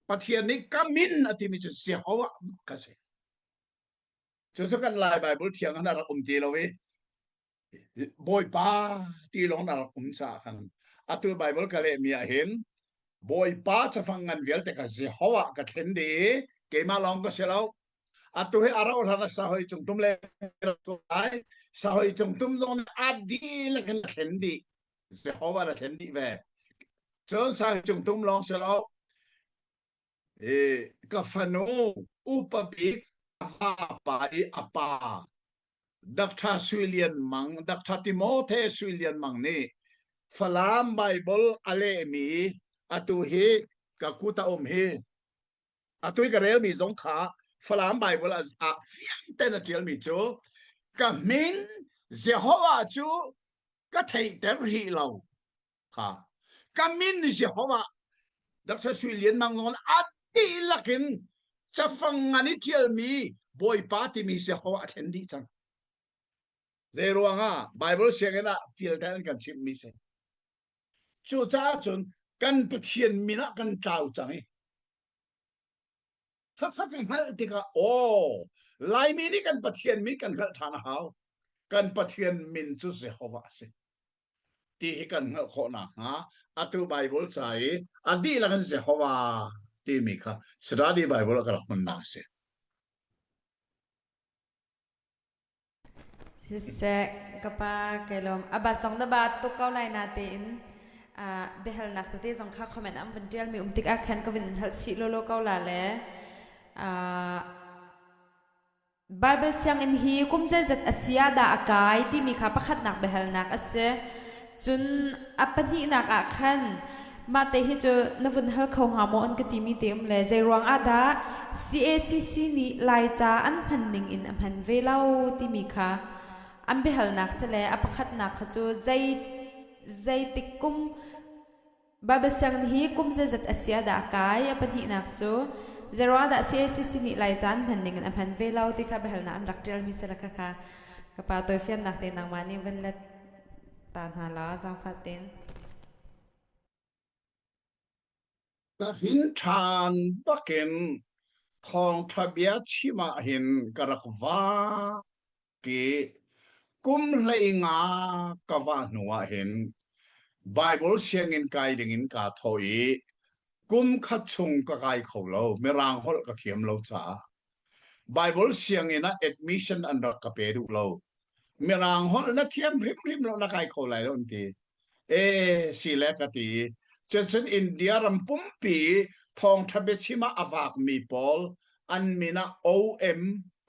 Pathian nih ka min a timi cu Jehovah ka si. Cucu kan Lai Bible thiang an rak um ti lo i Bawipa ti lawng na rak um caah khan atu Bible ka lehmi ah hin Bawipa cafang ngan vialte ka Jehovah ka thlen dih i keimah lawng ka si lo. Atu hi a rauh hlan ah sahoi cungtum le lai sahoi cungtum zong nih a dihlak in a thlen dih. Jehovah na thlen dih ve. Cun sahoi cungtum lawng si lo. I ka fanu upa bik a vapa i a pa Dr. Sui Lian Mang, Dr. Timothy Sui Lian Mang nih Falam Bible a lehmi atu hi ka kut a um hi atu i ka relmi zong kha Falam Bible ah fiang ten a ṭialmi cu ka min Jehovah cu ka theihter rih lo kha ka min Jehovah Dr. Sui Lian Mang zong a dihlak in cafang ngan i ṭialmi Bawipa timi Jehovah a thlen dih cang. Zei ruangah Bible sianginn ah fialter an kan chimhmi si. Cucaah cun kan Pathian min ah kan tlau cang i Khakha ka hngalh tikah aw Laimi nih kan Pathian min kan hngalh ṭhan a hau. Kan Pathian min cu Jehovah a si. Ti hi kan hngalh khawh nakhnga atu Bible ca i a dihlak in Jehovah timi kha Study Bible ah ka rak hmannak a si. Siseh, ka pa kai lawm. A ba zong na ba tuk ko lai na tein biahalnak tete zong kha comment am van tial mi um tik ah khan ka vin hal chih lolo ko la le Bible sianginn hi kum zeizat a si ah dah a kai timi kha pakhatnak biahalnak a si. Cun a pahnihnak ah khan mah te hi cu na vun hal kho hnga maw an ka timi te um le zei ruang ah dah CACC nih Laica an hman ning in a hman ve lo timi kha an biahalnak si le a pakhatnak kha cu zei zeitik kum Bible sianginn hi kum zeizat a si ah dah a kai a pahnihnak cu zei ruang ah dah CACC nih Laica an hman ning in a hman ve lo ti kha biahalnak an rak ṭialmi si le kha kha ka pa tawifiannak te nangmah nih van let ta hna law zaangfah tein. Ka hin ṭhan bakin thawngṭha bia chim ah hin ka rak vak i kum 15 ka vah hnu ah hin Bible sianginn kai dingin kaa thawh i kum khat chung ka kai kho lo, Mirang holh ka thiam lo caah. Bible sianginn ah admission an rak ka pe duh lo. Mirang holh na thiam hrimhrim lo na kai kho lai lo an ti. E si le ka ti. Cucun India ram pumpi thawngṭha biachim ah a vakmi pawl an min ah OM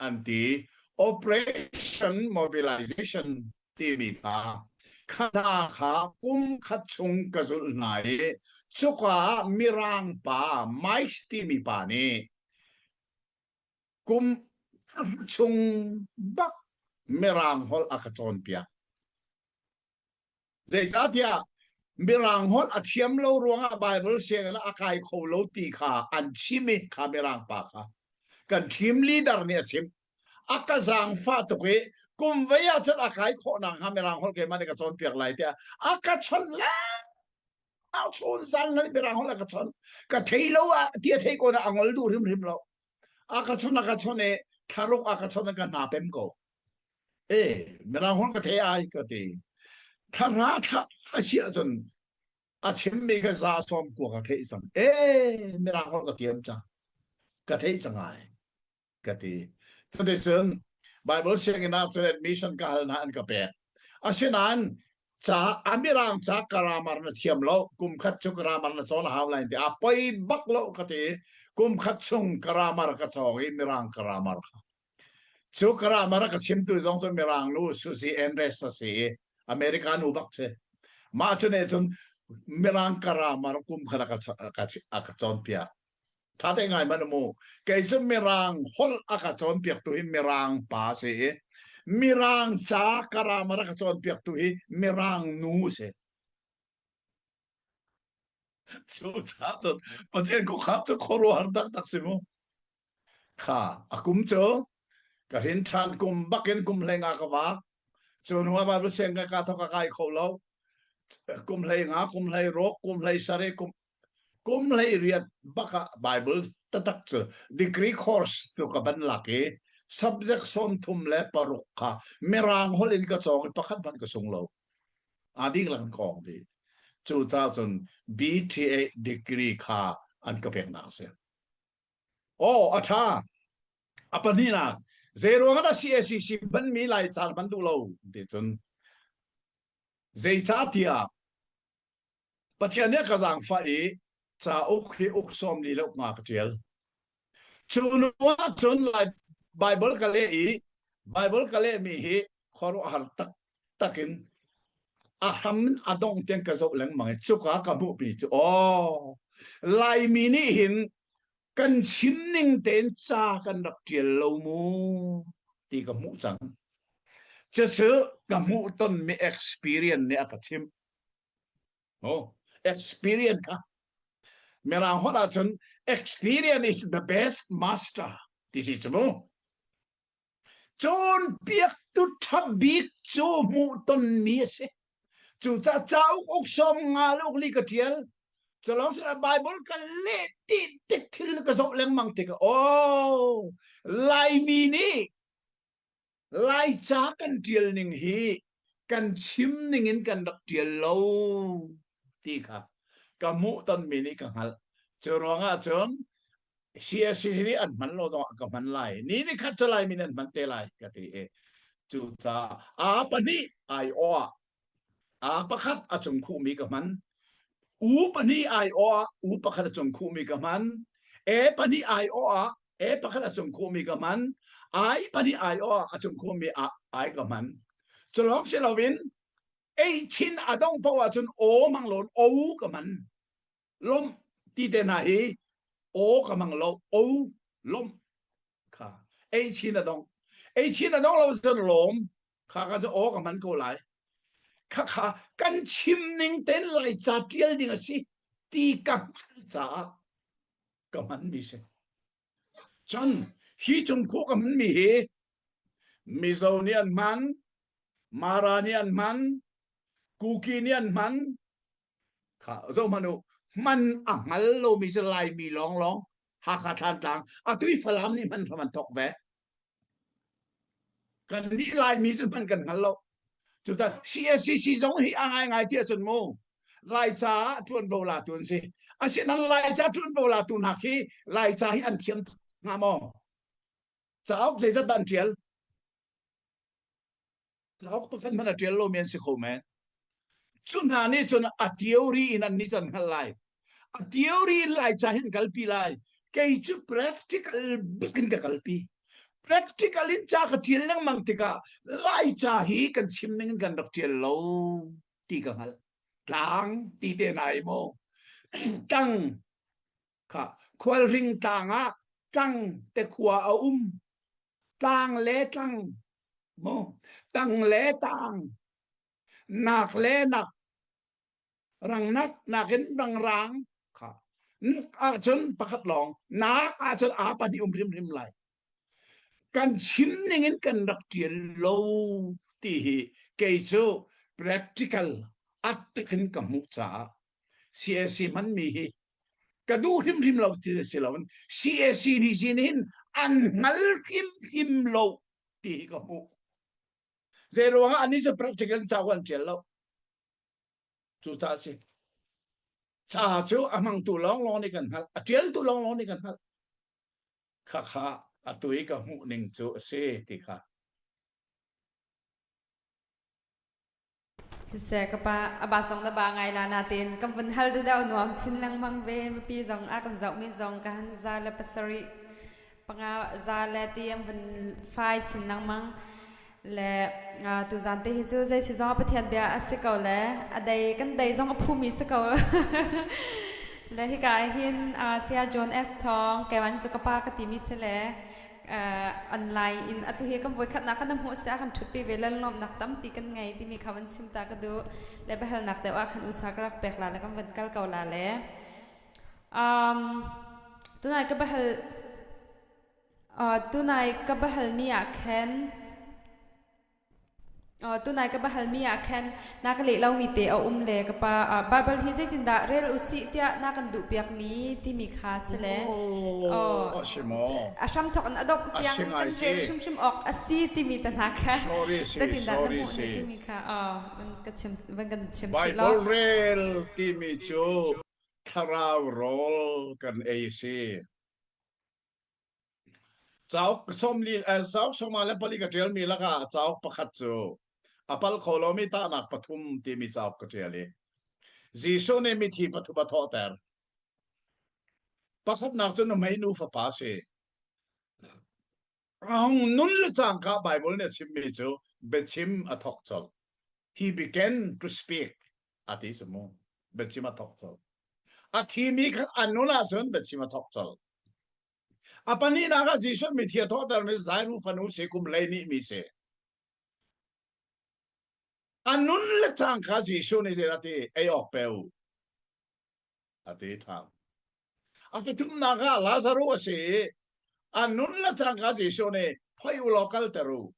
an ti. Operation Mobilization timi kha kha hna kha kum khat chung ka zulh hna i cuka ah Mirang pa Mike timi pa nih kum Chung bak Mirang holh a ka cawnpiak. Zeicahtiah Mirang holh a thiam lo ruangah Bible sianginn ah a kai kho lo ti kha an chim i kha Mirang pa kha. Kan team leader nih a chim. A ka zaangfah tuk i kum vei ahcun a kai khawh nakhnga Mirang holh keimah nih ka cawnpiak lai tiah a ka chawnh lengmang chun zan lai Mirang holh a ka chawnh. Ka thei lo ah ti a thei ko na a ngol duh hrimhrim lo. A ka chawnh a ka chawnh i thlaruk a ka chawnh ka hna pem ko. E mirang holh ka thei ai ka ti. Thlarah thla a si ahcun a chimmi ka za sawm kua ka theih cang. E mirang holh ka thiam cang. Ka theih cang ai ka ti. Cuticun Bible sianginn ah cun admission ka hal hna an ka pek. Asinain ca a mirang ca grammar na thiam lo kum khat cu grammar na cawn a hau lai ti a poi bak lo ka ti kum khat chung grammar ka cawng i mirang grammar kha Cu grammar a ka chimtu zong cu Mirang nu Susie Andres a si i America nu bak si. Mah cu nih cun Mirang grammar kum khat a ka, a ka, a ka cawnpiak. Ṭha te ngai man mu. Kei cu Mirang holh a ka cawnpiaktu hi Mirang pa a si i Mirang ca grammar a ka cawnpiaktu hi Mirang nu a si. Cu caah cun Pathian khuakham cu khuaruahhar taktak si mu. Kha a kum cu ka hrin ṭhan kum bakin kum hlei nga ka vak. Cu hnu ah Bible siang ka ka thok ka kai kho lo. Kum hlei nga, kum hlei ruk, kum hlei sarih, kum kum hlei riat bak ah Bible taktak cu degree course cu ka ban lak i subject 36 kha Mirang holh in ka cawng i pakhat hmanh ka sung lo. Aa dihlak in ka awng dih. Cucaah cun BTA degree kha an ka peknak a si. Aw, a ṭha. A pahnihnak, zeiruang ah dah CACC hmanmi Laica na hman duh lo ti cun zeicahtiah Pathian nih a ka zaangfah i cauk hi uk sawm li le uk nga ka ṭial. Cu hnu ah cun Lai Baibal ka leh i Baibal ka lehmi hi khuaruahhar taktak in a hram in a dongh tiang ka zoh lengmang i cuka ka hmuhmi cu aw Laimi nih hin kan chim ning tein ca kan rak ṭial lo mu ti ka hmuh cang. Cucu ka hmuh tonmi experience nih a ka chimh. Oh, experience kha. Mirang holh ahcun experience is the best master ti si cu mu. Cawnpiaktu ṭha bik cu hmuhtonmi a si. Cucaah cauk uk sawm nga le uk li ka ṭial. Culawng sinah Bible ka leh ti tik thil ka zoh lengmang tikah oh Laimi nih Laica kan ṭial ning hi kan chim ning in kan rak ṭial lo ti kha ka hmuhtonmi nih ka hngalh. Cu ruangah cun CSC nih an hman lo zongah ka hman lai. Ni ni khat cu Laimi nih an hman te lai ka ti i cucaah a pahnih aiawh ah A pakhat a cung khuhmi ka hman. U pahnih aiawh ah U pakhat a cung khuhmi ka hman. E pahnih aiawh ah E pakhat a cung khuhmi ka hman. I pahnih aiawh ah a cung khuhmi ah I ka hman. Cu lawng si loin ei chin a dong paoh ahcun O mang lawn O ka hman. Lomh ti te hna hi O ka hmang lo O lomh kha ei chin a dong ei chin a dong lo cun lawm kha ka cu aw ka hman ko lai kha kha kan chim ning ten lai ca tial ding a si ti ka hngalh caah ka hman mi si cun hi cung khu ka hman mi hi Mizo nih an hman Mara nih an hman Kuki nih an hman Kha zoh hmanh u, hman a hngal lomi cu Laimi lawnglawng Hakha Thlantlang atu i Falam nih hman hram an thawk ve. Kan nih Laimi cu hman kan hngal lo. Cucaah CSCC zong hi a ngaingai ti ahcun mu Laica ah ṭuanvo latu an si. Asinain Laica ṭuanvo latu hna khi Laica hi an thiam hnga maw? Cauk zeizat dah an ṭial? Cauk pakhat hmanh a ṭial lomi an si kho men. Cu hna nih cun a theory in an nih cun hngalh lai. A theory in Laica hin kalpi lai. Kei cu practical bak in ka kalpi. Practical in ca ka ṭial lengmang tikah Laica hi kan chim ning in kan rak ṭial lo ti ka hngalh. Tlang ti te nai maw? Tang kha khualhring tlang ah tlang te khua a um. Tlang le tlang, mu, tang le tang, nak le nak, rang nak nakin rang rang kha. Nak ahcun pakhat lawng, nak ahcun aa pahnih um hrimhrim lai. Kan chim ning in kan rak ṭial lo ti hi kei cu practical at in ka hmuh caah CAC hmanmi hi ka duh hrimhrim lo ti si lo CAC nih sin hin an hngal hrimhrim lo ti hi ka hmuh. Zei ruangah an nih cu practical cauk an ṭial lo. Cucaah a si. Ca cu a hmangtu lawnglawng nih kan hngalh, a ṭialtu lawnglawng nih kan hngalh. Khakha atu i ka hmuh ning cu a si ti kha. Siseh ka pa a ba zong na ba ngai la natin kan vun hal deuh nuam chin lengmang ve mipi zong a kan zohmi zong ka han za le pasarih panga za le ti an vun fai chin lengmang le tuzan te hi cu zei si zong Pathian bia a si ko le a dei kan dei zong a phumi si ko le hika hin Saya John F Thawng keman cu ka pa ka timi si le online in atu hi kan voikhatnak kan hmuh si a kan ṭhutpi ve le lawmnak tampi kan ngei timi kha van chim ta ka duh le biahalnak deuh ah khan usa ka rak pek la le kan van kal ko la le um, tunai ka bahal tunai ka bahalmi ah khan Tunai ka va halmi ah khan na ka leh lomi te a um le ka pa Bible hi zeitindah rel usih tiah na kan duhpiakmi timi kha si le Oh, a si maw? a hramthawk in a dongh A tiang si kan ngai rel ti. hrimhrim awk a si timi te hna kha Sorry si, zeitindah na sorry hmuh si. ni timi kha van ka chim van kan chim chih law. Bible rel timi cu thlarau rawl kan ei si. Cauk sawmli cauk sawma le pali ka ṭialmi lakah cauk pakhat cu a pal kho lomi tahnak pathum timi cauk ka ṭial i Jesuh nih mithi pathum a thawhter. Pakhatnak cu nuhmei nu fapa a si. A hung nun le cangka Bible nih a chimmi cu biachim a thawk colh. He began to speak a ti cu mu. Biachim a thawk colh. A thimi kha a nun ahcun biachim a thawk colh. A pahnihnak ah Jesuh mithi a thawhtermi Zairu fanu si kum 12 mi si. A nun le cang kha Jesuh nih zei a ti ei awk pe u a ti ṭhan. A pathumnak ah Lazaruh a si i a nun le cang kha Jesuh nih phoi u law kalter u.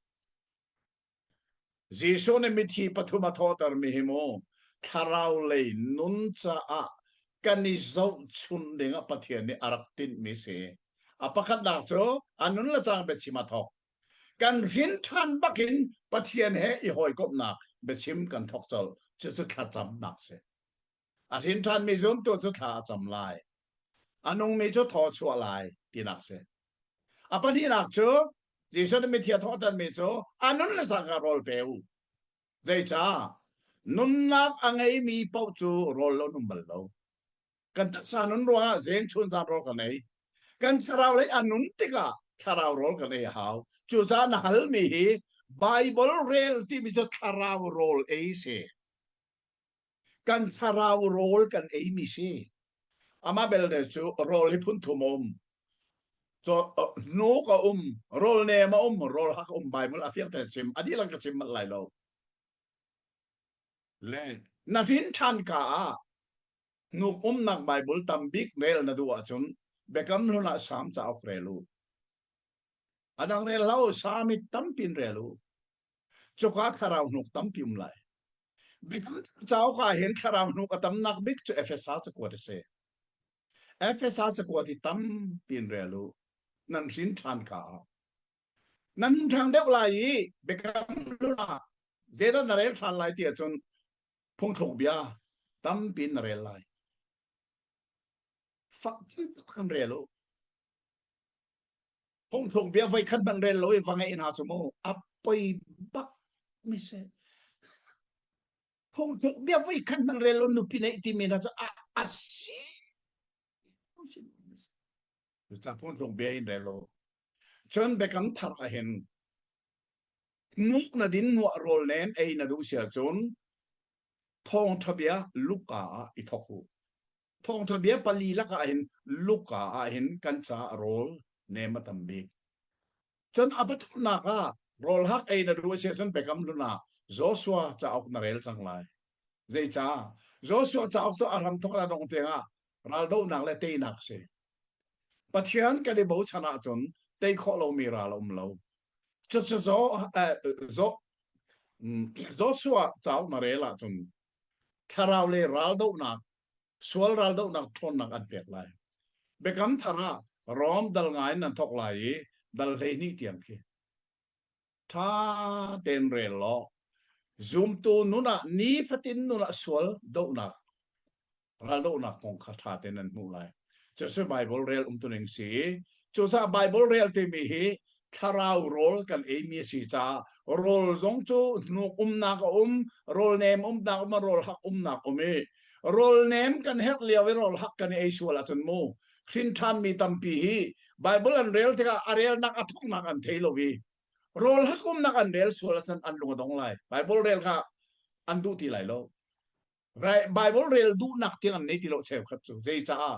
Jesuh nih mithi pathum a thawhtermi hi mu thlarau lei nun caah kan i zohchunh dingah Pathian nih a rak tinhmi si. A pakhatnak cu a nun le cang biachim a thawk. Kan hrin ṭhan bakin Pathian he i hawikomhnak biachim kan thawk colh. Cucu thlacamnak si. A hrin ṭhanmi zumtu cu thla a cam lai. A nungmi cu thaw chuah lai tinak si. A pahnihnak cu Jesuh nih mithi a thawhtermi cu a nun le cangka rawl pe u. Zeicah? Nunnak a ngeimi paoh cu rawl lo um bal lo. Kan taksa nun ruangah zeng chun zan rawl kan ei. Kan thlarau lei a nun tikah thlarau rawl kan ei a hau. Cucaah na halmi hi Bible rel timi cu thlarau rawl ei si. Kan thlarau rawl kan eimi si. Amah belte cu rawl hi phun thum a um. Hnuk a um, rawl nem a um, rawl hak a um. Bible a fiang tein chim. A dihlak ka chim manh lai lo. Le na hrin ṭhan ka ah hnuk umnak Bible tambik rel na duh ahcun Biakam Hlun ah Salm cauk rel u. A dang rel lo, Salm i tampin rel u. Cuka thlarau hnuk tampi um lai. Biakam cauk ah hin thlarau hnuk a tamnak bik cu Efesa cakuat a si. Efesa cakuat hi tampi in rel u. Nan hrin ṭhan ka ah. Nan hung ṭhang deuh lai i biakam hlun ah zeidah na rel ṭhan lai ti ahcun phungthluk bia tampi in na rel lai. Fak kan rel u. Phungthluk bia voi khat hmanh rel lo i va ngeih hna cu mu a poi bak mi si. Phungthluk bia voi khat hmanh rel lo nupi neih timi hna cu a a si. Cucaah phungthluk bia in rel lo. Cun biakam thar ah hin hnuk na din nuah rawl nen ei na duh si ahcun thawngṭha bia Luka ah i thawk u. Thawngṭha bia pali lakah hin Luka ah hin kan caah rawl nem a tam bik. Cun a pathumnak ah rawl hak ei na duh a si ahcun Biakam Hlun ah Joshua cauk na rel cang lai. Zeicah? Joshua cauk cu a hramthawk in a dongh tiangah raldohnak le teinak a si. Pathian kan i bochan ahcun tei khawh lomi ral a um lo. Cucu Joshua cauk na rel ahcun thlarau le raldohnak sual raldohnak ṭhawnnak an pek lai. Biakam thar ah Rom dal ngai in nan thawk lai i dal 12 tiang khi ṭha tein rel law zumtu nun ah nifatin nun ah sual dohnak raldohnak kong kha ṭha tein nan hmuh lai. Cucu Bible rel umtuning si. Cucaah Bible rel timi hi thlarau rawl kan eimi a si caah rawl zong cu hnuk umnak a um, rawl nem umnak um, rawl hak umnak um i rawl nem kan herh lio i rawl hak kan i ei sual ahcun mu hrin ṭhanmi tampi hi Bible an rel tikah a relnak a thawknak an thei lo i rawl hak umnak an rel sual ahcun an lung a dong lai. Bible rel kha an duh ti lai lo. Bible rel duhnak tiang an nei ti lo cheukhat cu zeicaah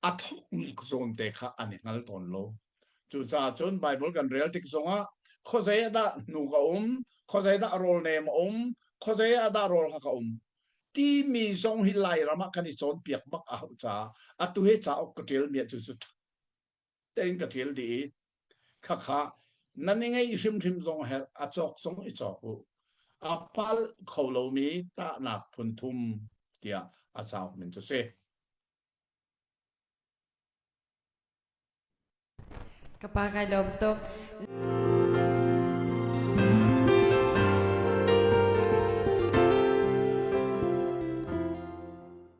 a thawknak zawn te kha an i hngal tawn lo cucaah cun Bible kan rel tik zongah khuazei ah dah hnuk a um khuazei dah rawl nem a um khuazei ah dah rawl hak a um timi zong hi Lairam ah kan i cawnpiak bak a hauh caah atu he cauk ka ṭial mi ah cu cu tein ka ṭial dih i khakha nan i ngeih hrimhrim zong herh a cawk zong i cawk u a palh kho lomi tahnak phun thum tiah a cauk min cu si. Ka pa kai lawm tuk.